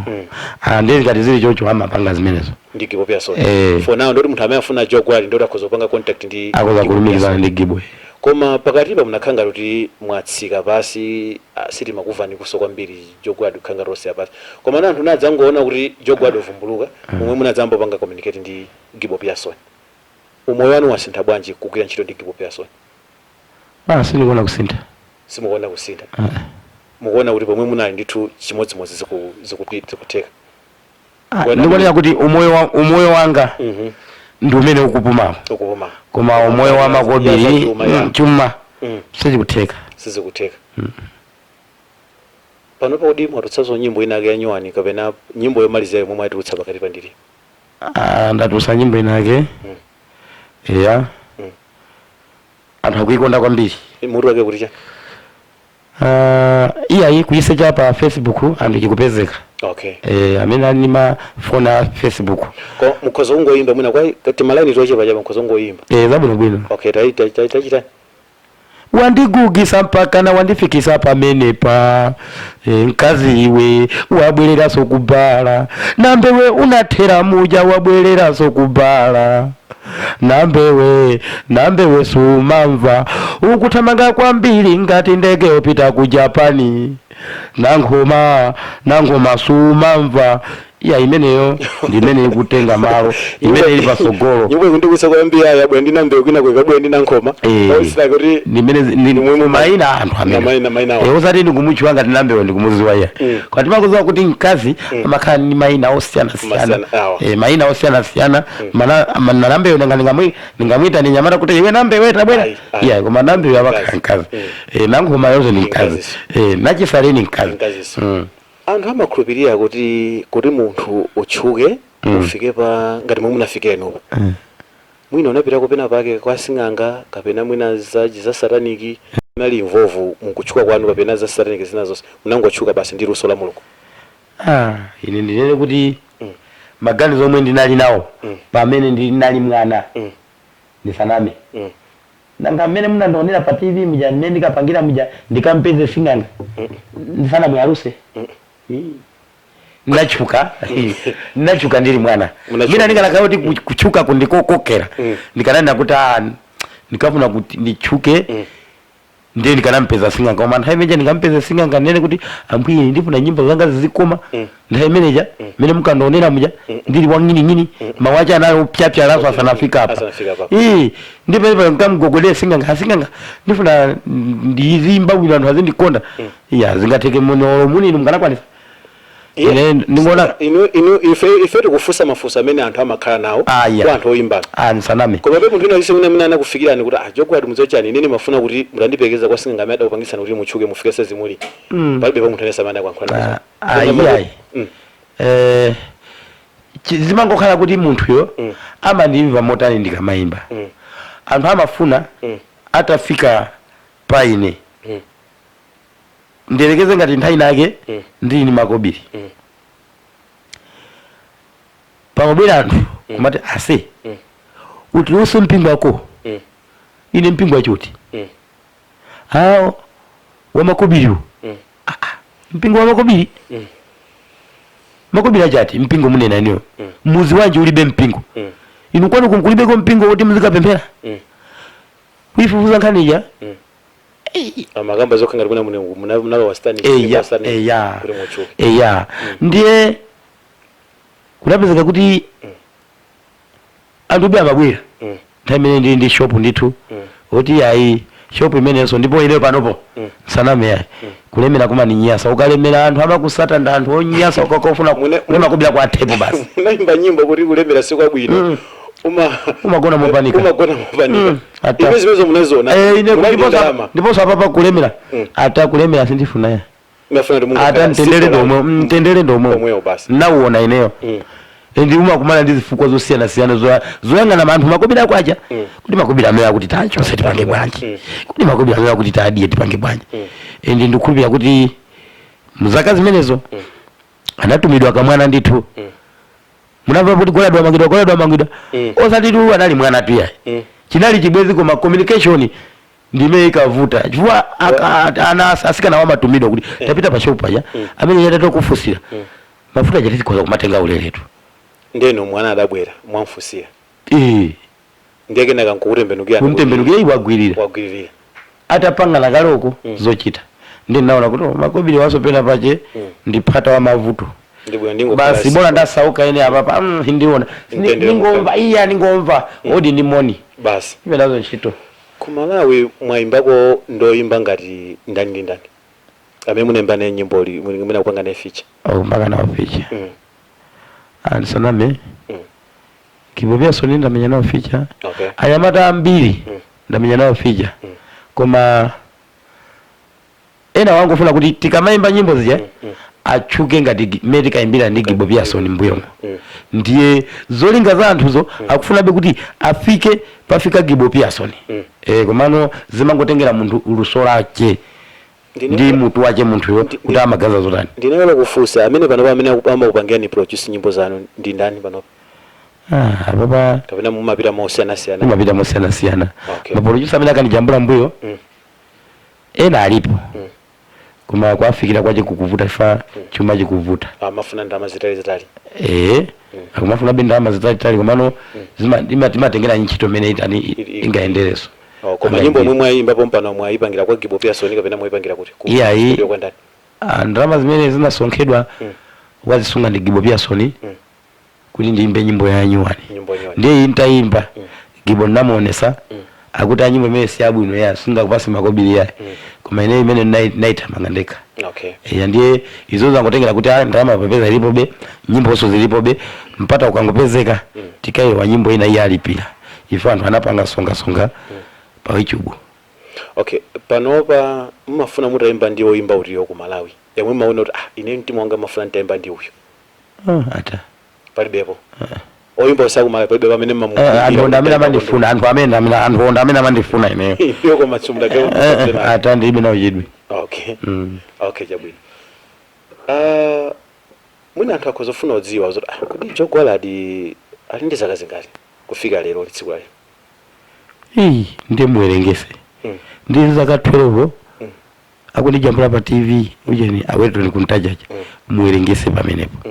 Ah, ndiye ngati zili chocho, amapanga zimenezo Ndi Gibo Pearson. Eh. For now, ndoti munthu amene afuna Jogwad, ndoti akhoza kupanga contact ndi Akhoza Gibo kulumikizana Pearson. ndi Gibo. Koma pakatipa munakhala kuti mwatsika pasi, sitimakuvani kuso kwambiri. Jogwad kukhala ngati pasi, koma na anthu nadzangoona kuti Jogwad uvumbuluka momwe munadzamba panga communicate ndi Gibo Pearson. Umoyo wanu wasintha bwanji kugwira ntchito ndi Gibo Pearson? Ah, sindikuona kusintha. Simukuona kusintha? Ah. Mukuona kuti pomwe munali ndithu chimodzimodzi zikutheka? Ah, ndikuonera kuti umoyo wanga ndi umene ukupumawo. Ukupuma. Koma umoyo wa makobiri, Ya zachuma, ya. Chuma sizikutheka. Sizikutheka. Panopa kodi mwatulutsazo nyimbo ina yake yanyuwani, kapena nyimbo yomalizira yomwe mwatulutsa pakati pa ndili? Ah, ndatulutsa nyimbo inake. Eya. Anthu akuikonda kwambiri. Mutu wake kuti cha? Ah, iyayi, kuyisecha pa Facebook anthu chikupezeka. Amene ali ma phone a Facebook. Ko mukhoza kungoyimba mwina kwa timalaini tochepa chapa, mukhoza kungoyimba? Zabwino bwino. Okay, tachitani. Wandigugisa mpaka na wandifikisa pamenepa. Mkazi iwe, wabwereraso kubala nambewe, unathera muja, wabwereraso kubala nambewe. Nambewe sumamva, ukuthamanga kwambiri ngati ndege yopita ku Japani. Nankhoma, nankhoma sumamva. Iya, imeneyo ndi imene ikutenga malo, imene ili pasogolo. Nyimbo ikundikusa kwambiri. Aya bwe ndina mbewu kwina kwekabwe ndina nkhoma. Osila kuti Ndimene Nimwe maina anthu amene Maina awo. Osati ndikumuchula ngati nambewe ndikumuziwa iya. Kwa timakuziwa kuti mkazi amakhala ndi maina osiyanasiyana. Masiyana, awa. Maina osiyanasiyana. Mana nambewe ningamwita ni nyamata kuti iwe nambewe tabwera. Ayi, ayi. Iya, koma nambewe amakhala Mkazi. mkazi. Nankhoma yonse ni mkazi. Mkazi. Nachisale ni mkazi. Mkaziso. Anthu amakhulupirira kuti munthu utchuke, ufike pa ngati momwe munafikira inupo, mwina unapita kupena pake kwa sing'anga, kapena mwina za satanic nali involve mukutchuka kwanu, kapena za satanic zina zonse, munangotchuka basi ndi luso la Mulungu? Ah, ine ndinene kuti maganizo omwe ndinali nawo pamene ndinali mwana, ndisaname. Nanga mmene munandionera pa TV muja, mmene ndikapangira muja, ndikampeze sing'anga ndisanamuyaluse? Ndinachuka ndili mwana. Munachuka. Mina ndikanakhala kuti kutchuka kundikokokera, ndikananena kuti ah, ndikafuna kuti nditchuke. Ndiye ndikanampeza sing'anga, koma nthawi imeneja ndingampeze sing'anga nene kuti ambuye, ndifuna nyimbo zanga zizikoma. Nthawi imeneja mmene mukandionera muja ndili wang'ining'ini, mawacha anali opyapyalaso asanafika apa. Asanafika apa. Ii, ndipene nkamgogolere sing'anga, asing'anga, ndifuna ndizimba bwino, anthu azindikonda. Iya, zingatheke muno muninu mukanakwanisa? Ine ndingona Inu ife tikufunsa mafunso amene anthu amakhala nawo Ah, yeah. kwa anthu oyimba. Ah, nsaname. Koma pe munthu wina alise amene anakufikirani kuti, ah, Jogwadi, muzochani, inene mafuna kuti mutandipekeza kwa sing'anga amene adakupangitsani kuti mutchuke, mufike sezimuli. Palibe pa munthu anese amene akuyankhula? Ah, ah, iyayi. Zimangokhala kuti munthuyo amandimva motani ndikamayimba. Anthu amafuna atafika pa ine. Ndiyerekeze ngati nthawi nake ndili ni makobiri, pamabwera anthu kumati, ase, utiluso mpingo wako. Ine mpingo wachuti? Awo wamakobiriwo. Ah, ah, mpingo wa makobiri? Makobiri achati mpingo munena iniyo? Muzi wanje ulibe mpingo. Inu kwanu kunkulibeko mpingo kuti muzikapemphera? Kuifufuza nkhaniya. Amakamba zokha ngati kuna munalo wastani. Eya, eya. Kuti mutchuke. Eya, ndiye kunapezeka kuti anthu be amabwera nthawi imene ndili ndi shop ndithu, kuti ayi, shop imenenso, ndipo ineyo panopo saname yayi, kulemera kumaninyasa. Ukalemera anthu amakusata, ndi anthu onyasa ukakofuna kulemakubira kwa thepo basi. Munayimba nyimbo kuti kulemera sikwabwino. Uma Umagona mopanika. Umagona mopanika. Ata. Ine zimenezo munaziona? Eh, ine Munali ndalama. Ndiponso apapa kulemera, ata kulemera sindifuna ya. Mafuna kuti Ata mungokhala mtendere simple ndomwe, life. mtendere ndomwe. Omwewo basi. Nauona ineyo. Ndi umakumana ndi zifukwa zosiyanasiyana zoyang'ana anthu makobiri ako aja, kuti makobiri amene akuti tachonse tipange bwanji, kuti makobiri amene akuti tadiye tipange bwanji. Ndi ndikukhulupirira kuti muzaka zimenezo anatumidwa kamwana ndithu. Munamva kuti Gwaladi wamangidwa, Gwaladi wamangidwa. Osati tu anali mwana tuyayi. Chinali chibwezi, koma communication ndimene ikavuta, chifukwa ana asikana wamatumidwa kuti tapita pa shop paja, amene yatata kufusira mafuta aja tizikhoza kumatenga uleretu. Ndeno mwana adabwera, mwamfusira? Eh. Ndiye kenaka nkukutembenukira? Kumtembenukira, iwagwirira. Wagwiririra. Atapangana kaloko zochita, ndi naona kuti, oh, makobiri wasopera pache ndi phata wa mavuto. Ndibwino ndingokhala Basi, bola ndasauka ine apapa, ndiona Mtendere. Ningomva iya, ningomva odi ndi moni. Basi. Ibe nazo ntchito. Ku Malawi mwayimbako ndoyimba ngati ndani ndi ndani amene munaimba naye nyimbo mene akupanga naye feature? Oh, mpaka nawo feature? Ansaname, Gibo Pearson ndamenya nawo feature. Anyamata ambiri ndamenya nawo feature, koma ena wangofuna kuti tikamayimba nyimbo zija atchuke ngati mmene tikayimbira ndi Gibo Pearson mbuyomo. Ndiye zolinga za anthuzo akufunabe kuti afike pafika Gibo Pearson. Komano zimangotengera munthu luso lake ndi mutu wache munthuyo kuti amagaza zotani. Ndinayela kufunsa amene panopa amene amakupangirani produce nyimbo zanu ndi ndani panopa? Ah, apapa Kapena mumapita mosiyanasiyana? Umapita mosiyanasiyana. Ma producer amene akandijambula mbuyo ena alipo, koma kwafikira kwache kukuvuta, ifa chuma chikuvuta. Amafuna ndalama zitali zitali. Eh, akumafuna be ndalama zitalitali, komano imatengera ntchito imene itani ingayendereso. Oh, koma nyimbo omwe mwayimbapo mpano mwayipangira kwa Gibo Pearson kapena mwayipangira kuti? Ku Iyayi. studio kwa ndani? Ah, ndalama zimene zinasonkhedwa wazisunga ndi Gibo Pearson kuti ndiyimbe nyimbo ya nyuwani. Nyimbo nyuwani. Ndiye iyi ntayimba, Gibo ndinamuonesa, akuti a nyimbo imene si yabwino ya, singakupase makobiri yayi, koma ine imene nayitamanga ndekha. Eya, ndiye izo zangotengera kuti ah, ndalama papeza ilipobe, nyimboso zilipobe, mpata ukangopezeka tikayiwa nyimbo ina, iye alipira. Ife anthu anapanga songasonga pa YouTube. Okay, panopa mumafuna mutayimba ndi oyimba utiyo ku Malawi yomwe mumaona kuti, ah, ine mtima wanga mafuna ntayimba ndi uyu? Ah, ata. Palibepo oyimba osaku Malawi, palibe pamene? Eh, anthu onda amene amandifuna, anthu amene anthu onda amene amandifuna ineyo. Iyo, koma simudake? Ata, ndilibe nawo chidwi. Okay, chabwino. Mwina anthu akhoza kufuna kudziwa zoti, ah, kodi Jogwaladi ali ndi zaka zingati kufika lero, tsiku la lero? Iyi ndiye muwerengese. Ndi zaka 12 akundijambula pa TV ujeni awetoni kuntajaja. Muwerengese pamenepo.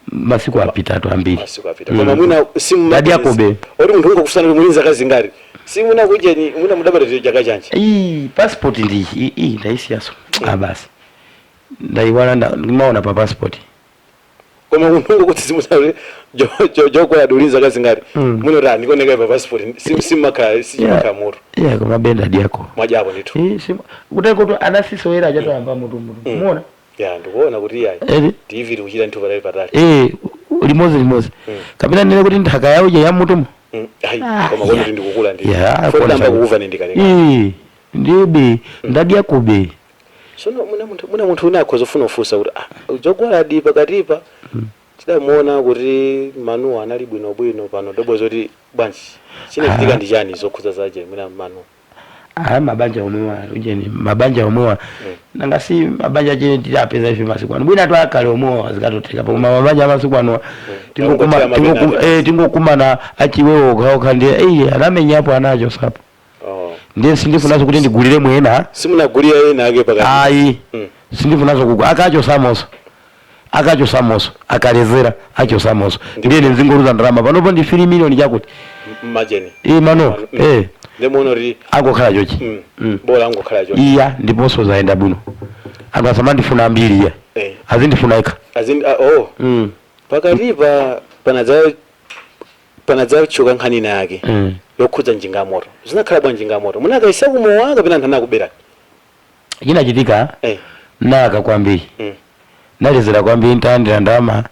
Masiku apitatu ambiri. Masiku apita, koma mwina simu Dadi Yakobe. Oti munthu ungokusana kuti muli zaka zingati, simuna kujeni, mwina mudabata chaka chanji? Iyi passport ndi iyi ndaisiyaso. Ah, basi, ndaiwala, ndimaona pa passport. Koma munthu ungokuti simusana Jogwaladi uli zaka zingati, muno ta ndikoneka pa passport, simakhala sichimakhala moto. Iya, koma be ndadi yako. Mwajapo ndithu. Eh, kuteko tu anasisowera achatoyamba mutu mutu muona. Ya, ndikuona kuti iyayi, Eri. TV tikuchita nthu patali patali. Eh, limodzi limodzi, kapena nene kuti nthaka yawo ija ya mutumu. Ayi, Ah, koma kodi yeah. ndikukula ndi Yeah, fodamba kona. kukuva ndi ndikaleka. Eh, ndibe ndadi yakobe. Sono muna munthu una akhoza kufuna kufunsa kuti, ah, Jogwaladi pakatipa tidamuona kuti Manu anali bwinobwino, pano dobo zoti bwanji, chinachitika Ah. ndi chani zokhudza zaje mwina Manu? Ah, mabanja omwewa ujeni, mabanja omwewa nanga si mabanja chene tilapeza ife masiku ano, bwina twakale omwewa zikatotheka, koma mabanja amasiku ano Tangothera mapena. Tingokumana achiwewo okhaokha, ndiye eyi, anamenyapo anacho sapo. Oh. Ndiye sindifunaso kuti ndigulire mwena. Simunagulira ena ake pakati? Ayi. Sindifunaso kuku akacho samoso, akacho samoso, akalezera acho samoso, ndiye ndizingoluza ndalama panopo ndi 3 million chakuti. Majeni. Eh, mano. Eh. Ndimuona kuti angokhala chochi. Bola angokhala chochi. Iya, ndiponso zayenda bwino, anthu asamandifuna ambiri iya. Azindifuna ikha. Azin, ah, oh. Pakatipa panadzatchuka nkhani ina yake yokhudza njinga ya moto. Zinakhala bwa njinga ya moto? Munakaisa kumowa kapena anthu anakuberani? Chinachitika, naka kwambiri, nalezera kwambiri, ntalandira ndalama.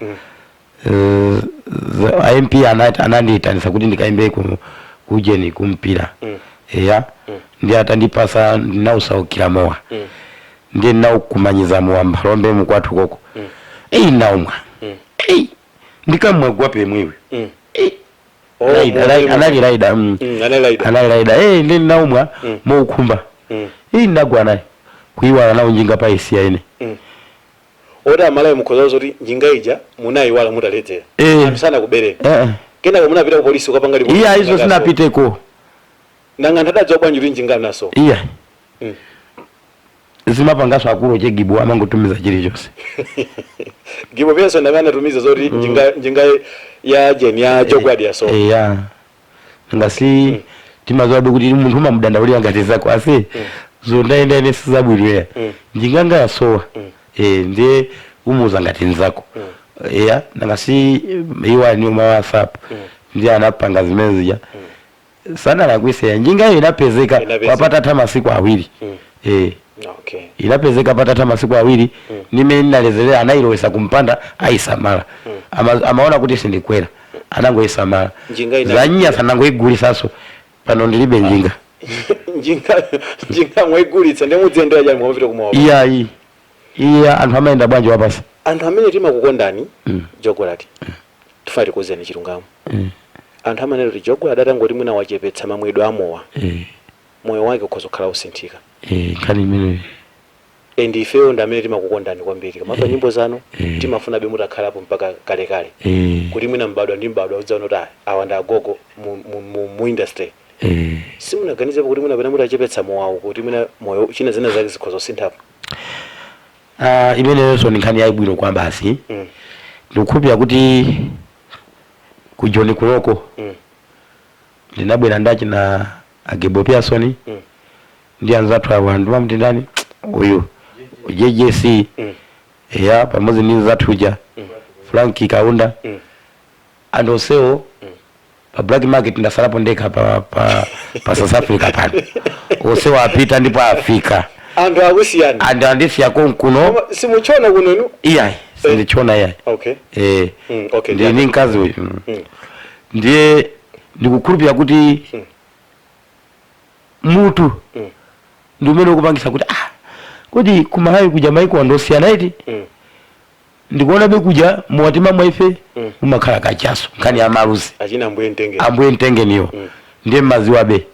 Eh, MP anandiyitanisa kuti ndikaimbe ku kujeni kumpira. Eya. Ndi atandipasa, ndinausaukira mowa. Ndiye ndinaukumanyiza mowa mbalombe mukwathu koko. Eyi, naumwa. Eyi, ndikamwa gwape mwiwe. Eyi. Oh, Anali raida. Anali raida. Anali raida, eh, ndi naumwa moukhumba. Eyi, ndinagwa naye kuiwala nawo njinga pa isiya ine. Oti amalawi mukhoza zoti njinga ija munayiwala mutaledzera? Eh. Anthu sanakubereka? Eh, eh. Kenaka munapita ku polisi ukapanga ripoti? Iya, Njinga izo kaso. sinapiteko. Nanga anthu adadziwa bwanji kuti njinga naso? Iya, zimapangaso akulu chegibu, amangotumiza chilichonse. Gibo penso ndamene anatumiza zoti njinga ya jeni ya Jogwadi yaso? Eya, ngasi timaziwabe kuti munthu umamudandaulira ngati zako ase zondaenda ine sizabwinoya. Njinga yasowa. Eh, ndiye umuza ngati nzako. Eya, nangasi iwa ni ma WhatsApp. Ndiye anapanga zimene zija, sanalakwise, njinga iyo inapezeka. Inapezeka. Wapatatha masiku 2. Eh. Inapezeka patatha masiku 2. Nimene ndinalezerera anayilowesa kumpanda, ayisamala. Amaona kuti sindikwera, anangoyisamala. Njinga Zanyasa, sanangoyigulisaso, pano ndilibe njinga. Njinga mwaigulitsa, ndiye mudziyendera chani mwamapita kumawa? Iyayi, iya, anthu amayenda bwanji wapasa? Anthu amene timakukondani, Jogolati, tifuna tikuwuzeni chilungamo. Anthu amanena kuti Jogolati atangoti mwina wachepetsa mamwedwe amowa, moyo wake ukhoza kukhala usinthika. Eh, nkhani imeneyo. And ifeyo ndi amene timakukondani kwambiri, kamamva nyimbo zanu, timafunabe mutakhalapo mpaka kalekale, kuti mwina mbadwa ndi mbadwa udzaona kuti, ah, awa ndi agogo mu industry. Simunaganizepo kuti mwina pena mutachepetsa mowawo, kuti mwina moyo china zina zake zikhoza kusinthapo? Ah, imeneyonso ndi nkhani yayibwino kwa basi. Ndikukhulupirira kuti ku John Kuloko ndinabwera ndachi na Agebo Pearson ndi anzathu awa, ndimamuti ndani uyu, JJC. Eya, pamodzi ndi nzathu uja Frank Kaunda. Anthu onsewo pa black market, ndasalapo ndekha pa South Africa pano, onsewo apita ndipo afika. Anthu akusiyani? Anthu andisiya konkuno. Koma simuchona kuno inu? Iyayi, sindichona iyayi. Eh. Okay. Ndi ni mkazi uyu. Ndiye ndikukhulupirira kuti mutu ndi umene ukupangisa kuti, ah, kuti kumalawi kuja maiko andosiyana iti. Ndikuonabe kuja muwatima mwaife mumakhala kachaso, nkhani ya maluzi. Achina Mbuye Mtenge. Ambuye Mtengeniyo. Ndiye mmaziwabe.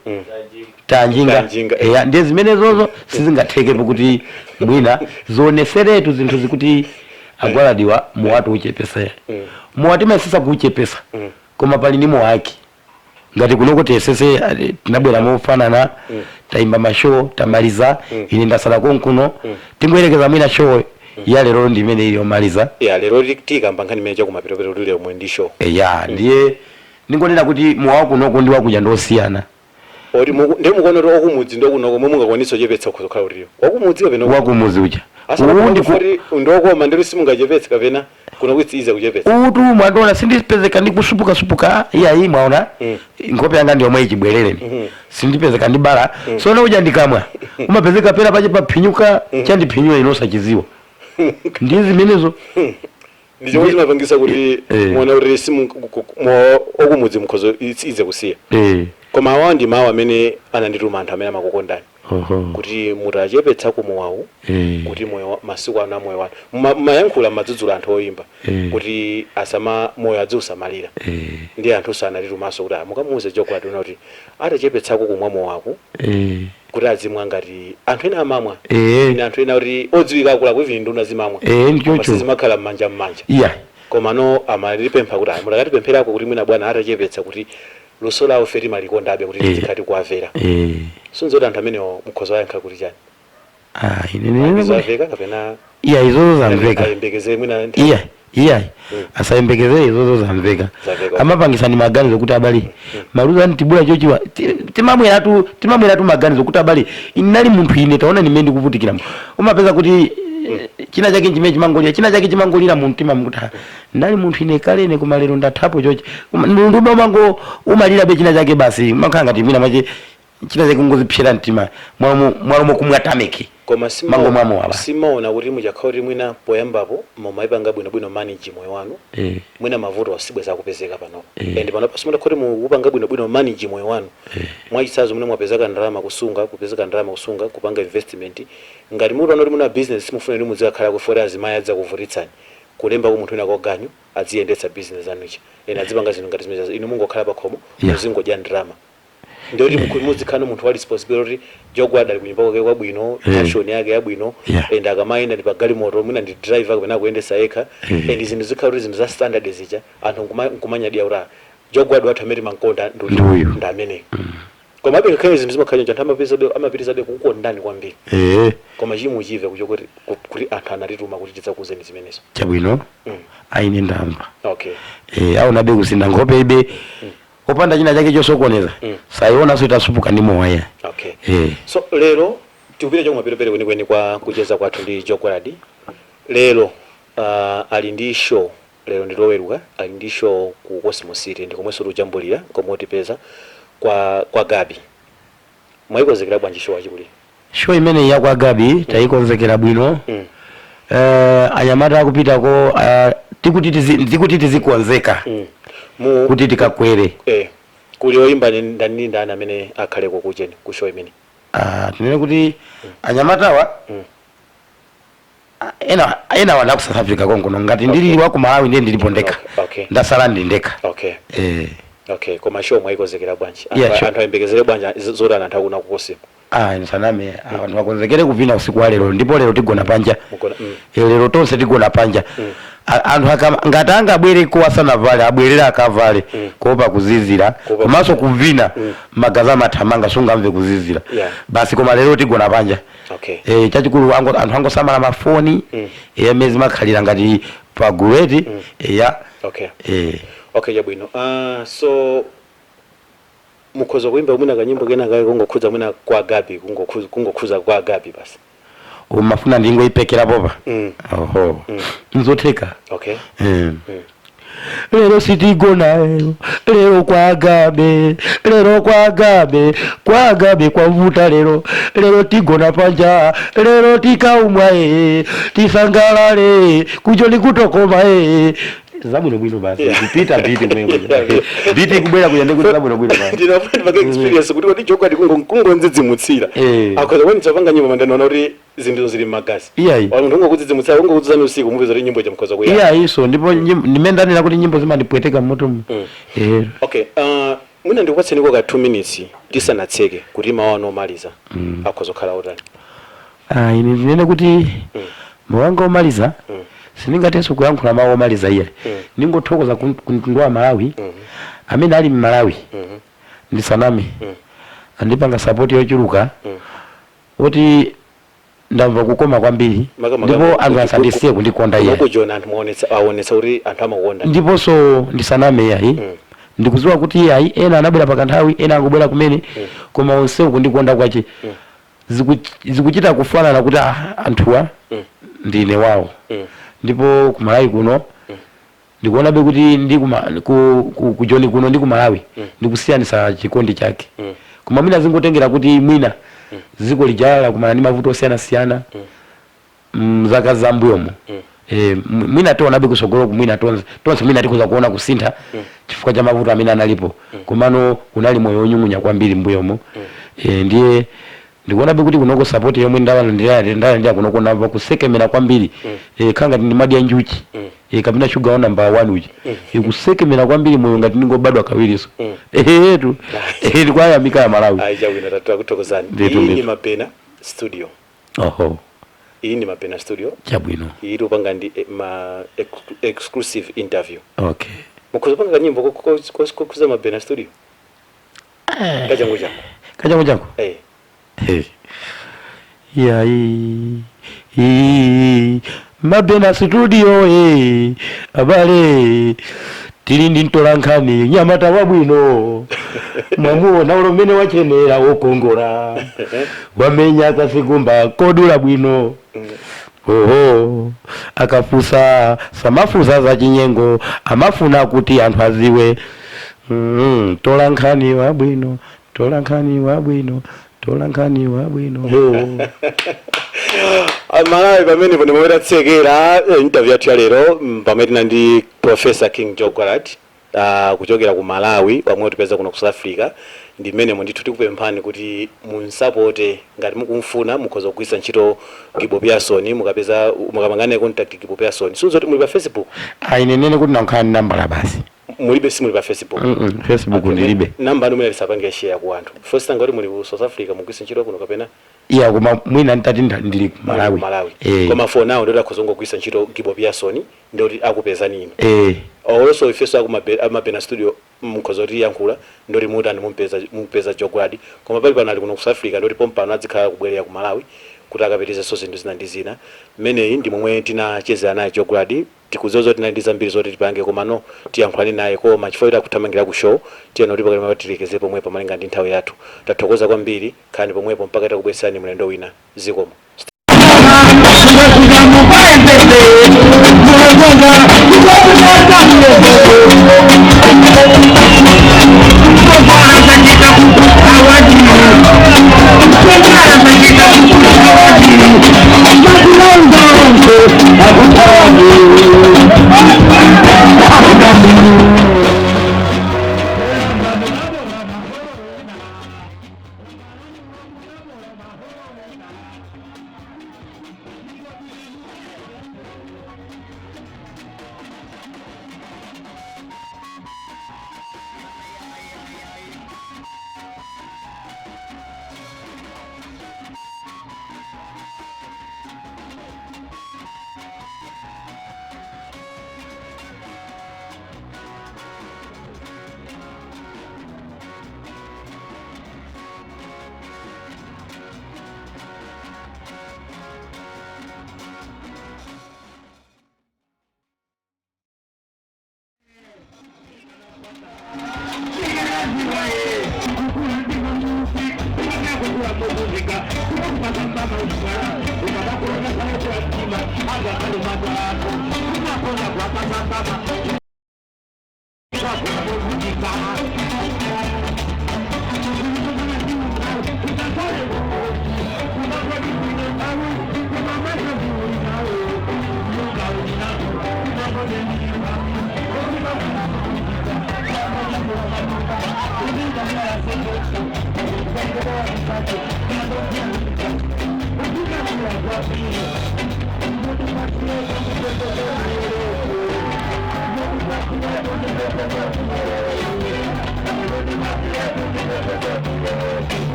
Tanjinga. Tanjinga. Eya, ndiye zimene zozo sizingathekepo kuti mwina zioneseretu zinthu zikuti agwaladiwa muwatu uchepesa. Muwatimasisa kuuchepesa. Koma pali ni muwaki ngati kunoko tiyesese, tinabwera mofanana. Tayimba ma show, tamaliza. Ine ndasala konkuno. Tingoyerekeza mwina show Ya lero ndi imene ili yomaliza. Ya lero tikamba nkhani imene chakumapetopero kuti lero mwe ndi show. Ya, ndiye ningonena kuti mowa kunoko ndi wakuja ndosiyana. Oti ndiye mukuona kuti wakumudzi ndi wakunoko momwe mungakwanitse kuchepetsa kukhala kuti wakumudzi kapena Wakumudzi uja. Uwu ndi ndokoma, ndiri simungachepetse kapena kuno kuitsiza kuchepetsa? Utu mwandiona sindipezeka ndikusupuka-supuka, iyayi, mwaona nkhope yanga ndi yomwe ichibwerereni. Sindipezeka ndi bala. Sono uja ndikamwa umapezeka pera pache paphinyuka, chandiphinyula ino osachiziwa, ndi zimenezo. Ndi chomwe chimapangisa kuti muona kuti okumudzi mukhozo itsize kusiya. Koma awa ndi mawu amene anandituma anthu amene amakukondani kuti mutachepetsa kumowawu kuti moyo masiku ano amoyo wanu mayankhula madzudzula anthu oyimba kuti asama moyo adziusamalira. Ndi anthu sanatitumanso kuti, "Ah, mukamuuze Jogwadi una kuti atachepetsako kumwa mowaku kuti azimwa ngati anthu ena amamwa." Ine anthu ena kuti odziwika akuluakulu, even nduna zimamwa. Ndichocho. Koma sizimakhala m'manja m'manja. Koma no amalipempha kuti, "Ah, mutakatipempherako kuti mwina bwana atachepetsa kuti luso lawo fe timalikondabe kuti tizikhati kuwamvera." Sunzi kuti anthu amenewo mukhoza wayankha kuti chani? Ah, ine nene kuti Izamveka kapena iya, izozo zamveka. Ayembekezere mwina? Iya, asayembekezere, izozo zamveka. Zamveka. Amapangisa ni maganizo kuti abale maluzi anitibula chochiwa timamweratu maganizo kuti abale inali munthu ine taona nimene ndikuvutikiramo. Umapeza kuti china chake chimene chimangolira, china chake chimangolira mu mtima mukuti, "Ah, ndali munthu ine kalene, koma lero ndathapo chochi." Ndube umango umalirabe china chake basi, umakhala ngati mwina mache china chake kungozipsera mtima mwalomo kumwa tameki. Koma Mango mwamo aba. Simaona kuti muchakhala kuti mwina poyambapo mumayipanga bwinobwino manage moyo wanu, mwina mavuto asibweza akupezeka panopo? And panopo simutakhala kuti mukupanga bwinobwino manage moyo wanu, mwachitsanzo mwina mwapezeka ndalama kusunga, kupezeka ndalama kusunga, kupanga investment, ngati mutaona kuti muna business simufuna kuti muzikakhala kufora azimayi adzakuvutitsani, kulemba ku munthu wina koganyu adziyendetsa business anuchi ena adzipanga zinthu ngati zimenezo, inu mungokhala pakhomo, muzingodya ndalama, ndiyoti muzikhala munthu wa responsibility. Jogwada ali kunyumba kwake kwabwino, passion yake yabwino, and akamayenda ndi pagalimoto, mwina ndi driver kapena kuyendesa yekha, and zinthu zikhala kuti zinthu za standard zija, anthu nkumanyadira kuti, "Ah, Jogwada wathu amene timankonda ndi Ndi uyu." Ndi ameneyo. Komabe ngakhale zinthu zimakhala choncho, anthu amapitizabe kukukondani kwambiri. Koma chimuchive kucho kuti anthu anatituma kuti tidzakuuzeni zimenezo. Chabwino. Aine ndamva. Aonabe kusinda nkhope ibe opanda china chake chosokoneza, sayionanso itasupuka ndi mowa. So lero tikupita chakumaperopero kwenikweni kwa kucheza kwathu ndi Jogwadi. Lero ali ndi show, lero ndi Loweruka, ali ndi show ku Cosmo City, ndi komwenso tikujambulira, komwe utipeza kwa Gabi. Mwayikonzekera bwanji show achikulira? Show imeneyi ya kwa Gabi tayikonzekera bwino. Anyamata akupitako, tikuti tizikonzeka kuti tikakwere. Kuli oyimba ndani ndani amene akhaleko kucheni ku show imene? Tinene kuti anyamatawa ena wanda ku South Africa konkono, ngati ndili wa ku Malawi ndiye ndilipo ndekha. Ndasala ndi ndekha. Okay, koma show mwayikonzekera bwanji? Yeah, sure. Anthu ayembekezere bwanji zotani anthu akuna ku Cosmo? Ah, nsaname, anthu akonzekere kuvina usiku wa lero, ndipo lero tigona panja. Mugona. Lero tonse tigona panja. Anthu ngati angabwere ko asanavale, abwerere akavale, kuopa kuzizira. Kuopa. Komanso kuvina, magazi amathamanga, sungamve kuzizira. Basi, koma lero tigona panja. Chachikulu anthu angosamala mafoni, amene zimakhalira ngati paguleti ya. Okay, chabwino. So mukhoza kuimba mwina kanyimbo kena kake kungokhudza mwina kwa Gabi, kungokhuza kwa Gabi basi. Umafuna ndingoyipekera popa? Oho, nzotheka. Lero sitigona lero, lero kwa Gabe, lero kwa Gabe, kwa Gabe kwavuta lero, lero tigona panja, lero tikaumwa tisangalale kucho nikutokoma zabwino bwino basi. Kupita beat kumene beat kubwera kuja ndikuti zabwino bwino basi. Ndinafuna ndipake experience kuti kodi Jogwadi kungondzidzimutsira akhoza kwanitsa panga nyimbo, mandanaona kuti zinthu zili mmagazi. Iyayi. Munthu ungokudzidzimutsira, ungokudzuzani usiku, mupeza kuti nyimbo ija mukhoza kuyamba. Iya, iso ndipo ndimene ndanena kuti nyimbo zimandipweteka mmutumu. Okay, mwina ndikupatseniko ka 2 minutes tisanatseke kuti mawu anu omaliza akhoza kukhala otani? Ah, ine ndinene kuti mawu anga omaliza, sindingathenso kuyankhula mawu omaliza iye. Ningothokoza ku mtundu wa Malawi amene ali mMalawi, ndisaname, andipanga support yochuluka, kuti Ndamva kukoma kwambiri. Ndipo anthu asandisiye kundikonda iye. Kujoni anthu muonetsa, aonetsa kuti anthu amakukonda. Ndiponso ndisaname yayi, ndikudziwa kuti ayi, ena anabwera pakanthawi, ena angobwera kumene, koma onsewo kundikonda kwache zikuchita kufanana kuti anthuwa ndine wawo. Ndipo kumalawi kuno ndikuonabe kuti ndi ku Joni kuno ndi ku Malawi ndikusiyanisa chikondi chake. Koma mwina zingotengera kuti mwina dziko lijala kumana ndi mavuto osiyanasiyana mzaka zambuyomo. Mwina tionabe kusogolo, mwina tonse tonse mwina tikhoza kuona kusintha chifukwa cha mavuto amene analipo. Komano kunali moyo wonyung'unya kwambiri mbuyomo. Ndiye ndikuonabe kuti kunoko support yomwe ndalandira kunoko, ndamva kusekemera kwambiri. Khanga ngati ndimadya njuchi kapena shuga wa namba 1 uchi. Kusekemera kwambiri, moyo ngati ndingobadwa kawiriso. Ehetu, ndikwayamika ya Malawi. Ayi, chabwino, takuthokozani. Ndithu, Iyi ndi ndithu. Mapena Studio. Oho. Iyi ndi Mapena Studio. Chabwino. Iyi tikupanga ndi ma exclusive interview. Okay. Mukhoza panga kanyimbo kokhuza Mapena Studio kachangu changu. Kachangu changu. Eh. Hey. Yayi, Mabena Studio, abale, tili ndi mtolankhani nyamata wabwino, mwamuona ulo mmene wachenera, wokongola, wamenya kasikumba kodula bwino. Oho, akafusa samafusa za chinyengo, amafuna kuti anthu aziwe. Tolankhani wabwino, tolankhani wabwino, tolankhani wabwino. Oh. Malawi, pamene pano pomwe tatsekera interview yathu ya lero, pamene tina ndi Professor King Joe Gwaladi kuchokera ku Malawi, pamwe tipeza kuno ku South Africa. Ndi mmenemo ndithu tikupemphani kuti munsapote. Ngati mukumfuna, mukhoza kugwiritsa ntchito Gibo Pearson, mukapeza mukamangane contact Gibo Pearson. Sinzoti muli pa Facebook? Ayi, nenene kuti nankhani nambala basi. Mulibe? Simuli pa Facebook? Facebook ndilibe. Namba anu mwina tisapange share ku anthu first, ngati muli ku South Africa, mugwiritse ntchito kuno kapena Iya, koma mwina ntati ndili ku Malawi. Malawi. Eh. Koma for now ndoti akhoza kungogwiritsa ntchito Gibo Pearson, ndoti akupezani inu. Eh. Also ifeso akumapena studio mukhoza kuti yankhula, ndoti mutani, mumpeza Jogwadi. Koma pali pano ali kuno ku South Africa, ndoti pompano adzikhala kubwerera ku Malawi kuti akapitizenso zinthu zina ndi zina. Mmeneyi ndi momwe tinachezera naye Jogwadi. Tikudziwa zoti tinali ndi zambiri zoti tipange, koma no, tiyankhulane naye, koma chifukwa kuti akuthamangira ku show, tiyena kuti pakati tilekeze pomwepo malinga ndi nthawi yathu. Tathokoza kwambiri, khalani pomwepo mpaka takubweretserani mlendo wina. Zikomo.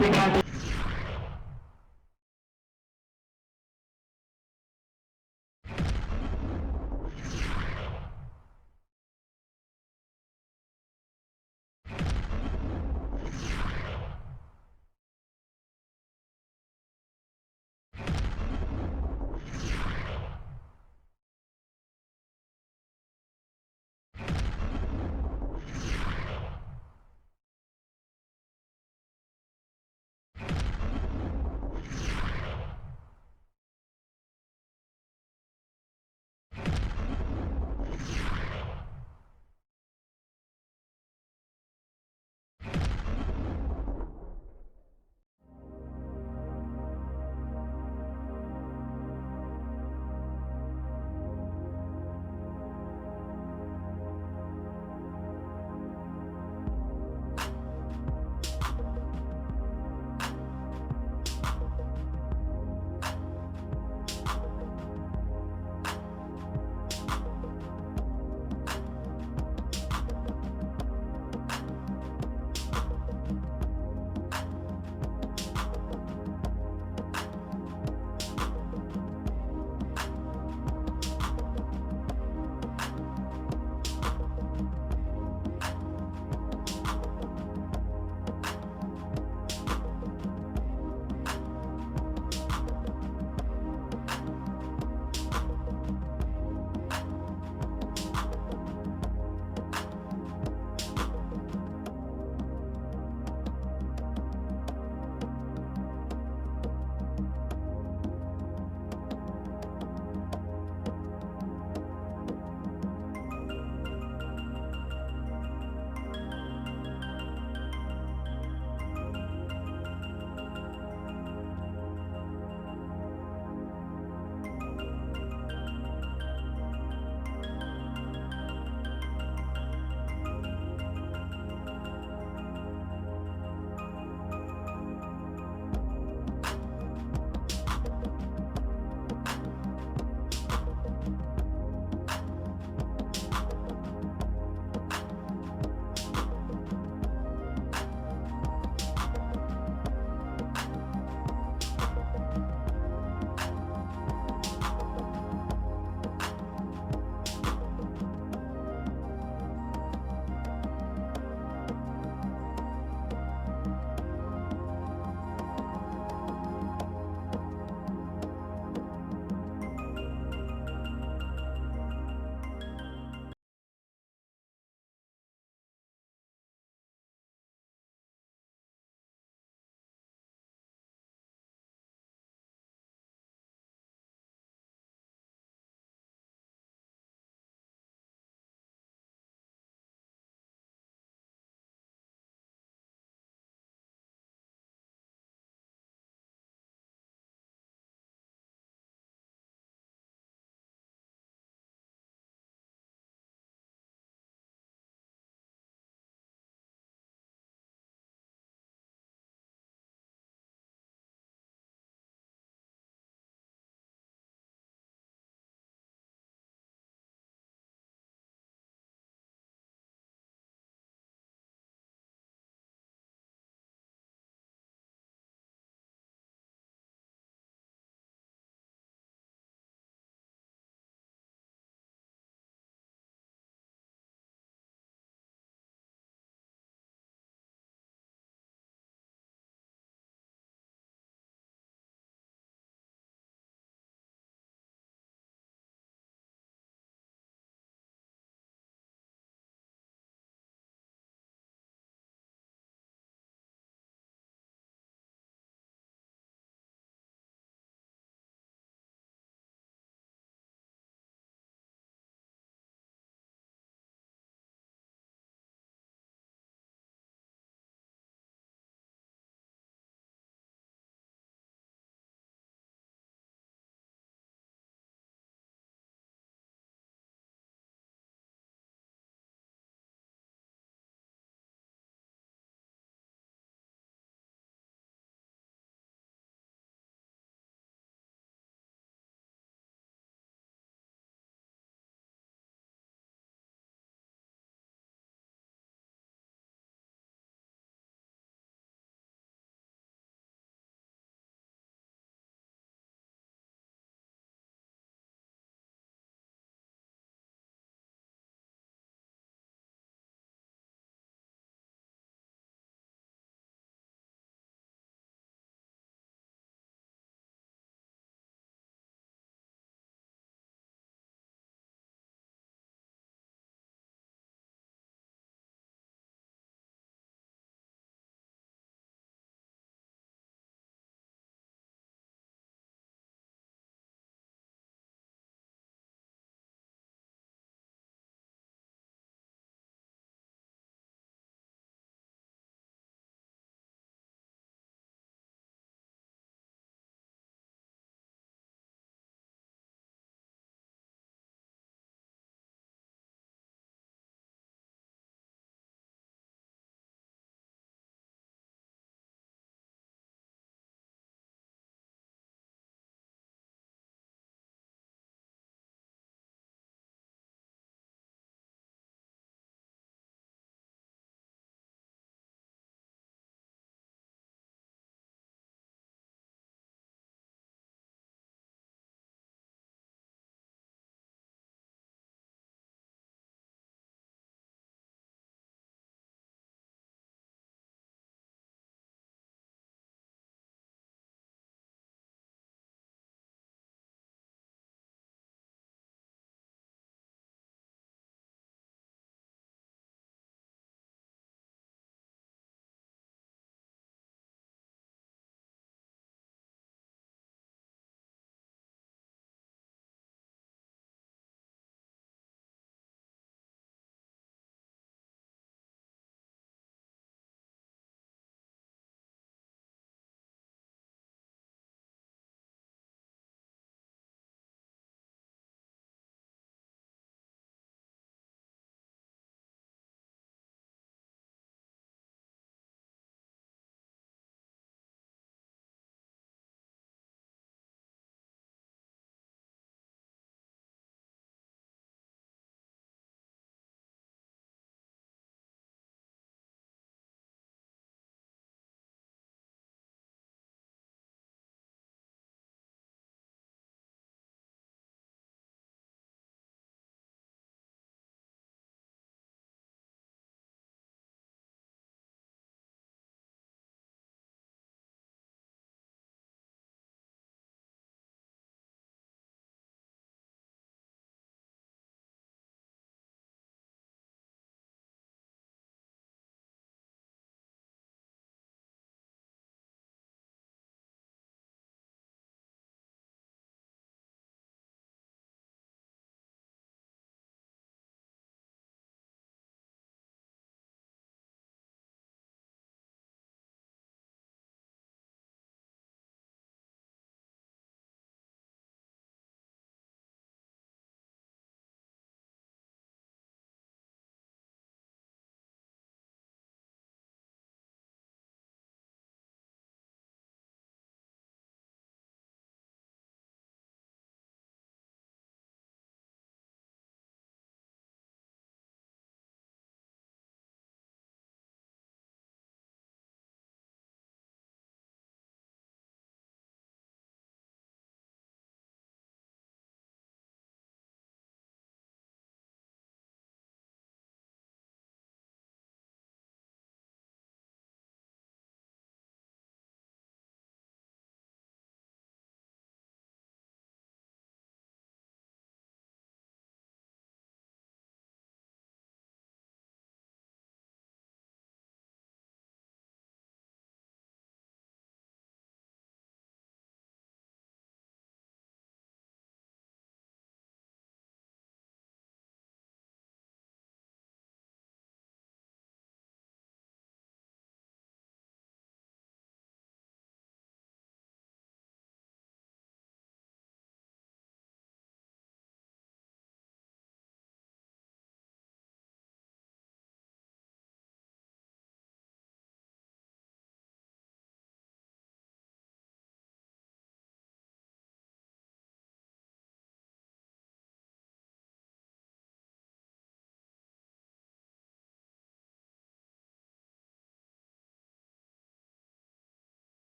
Thank you.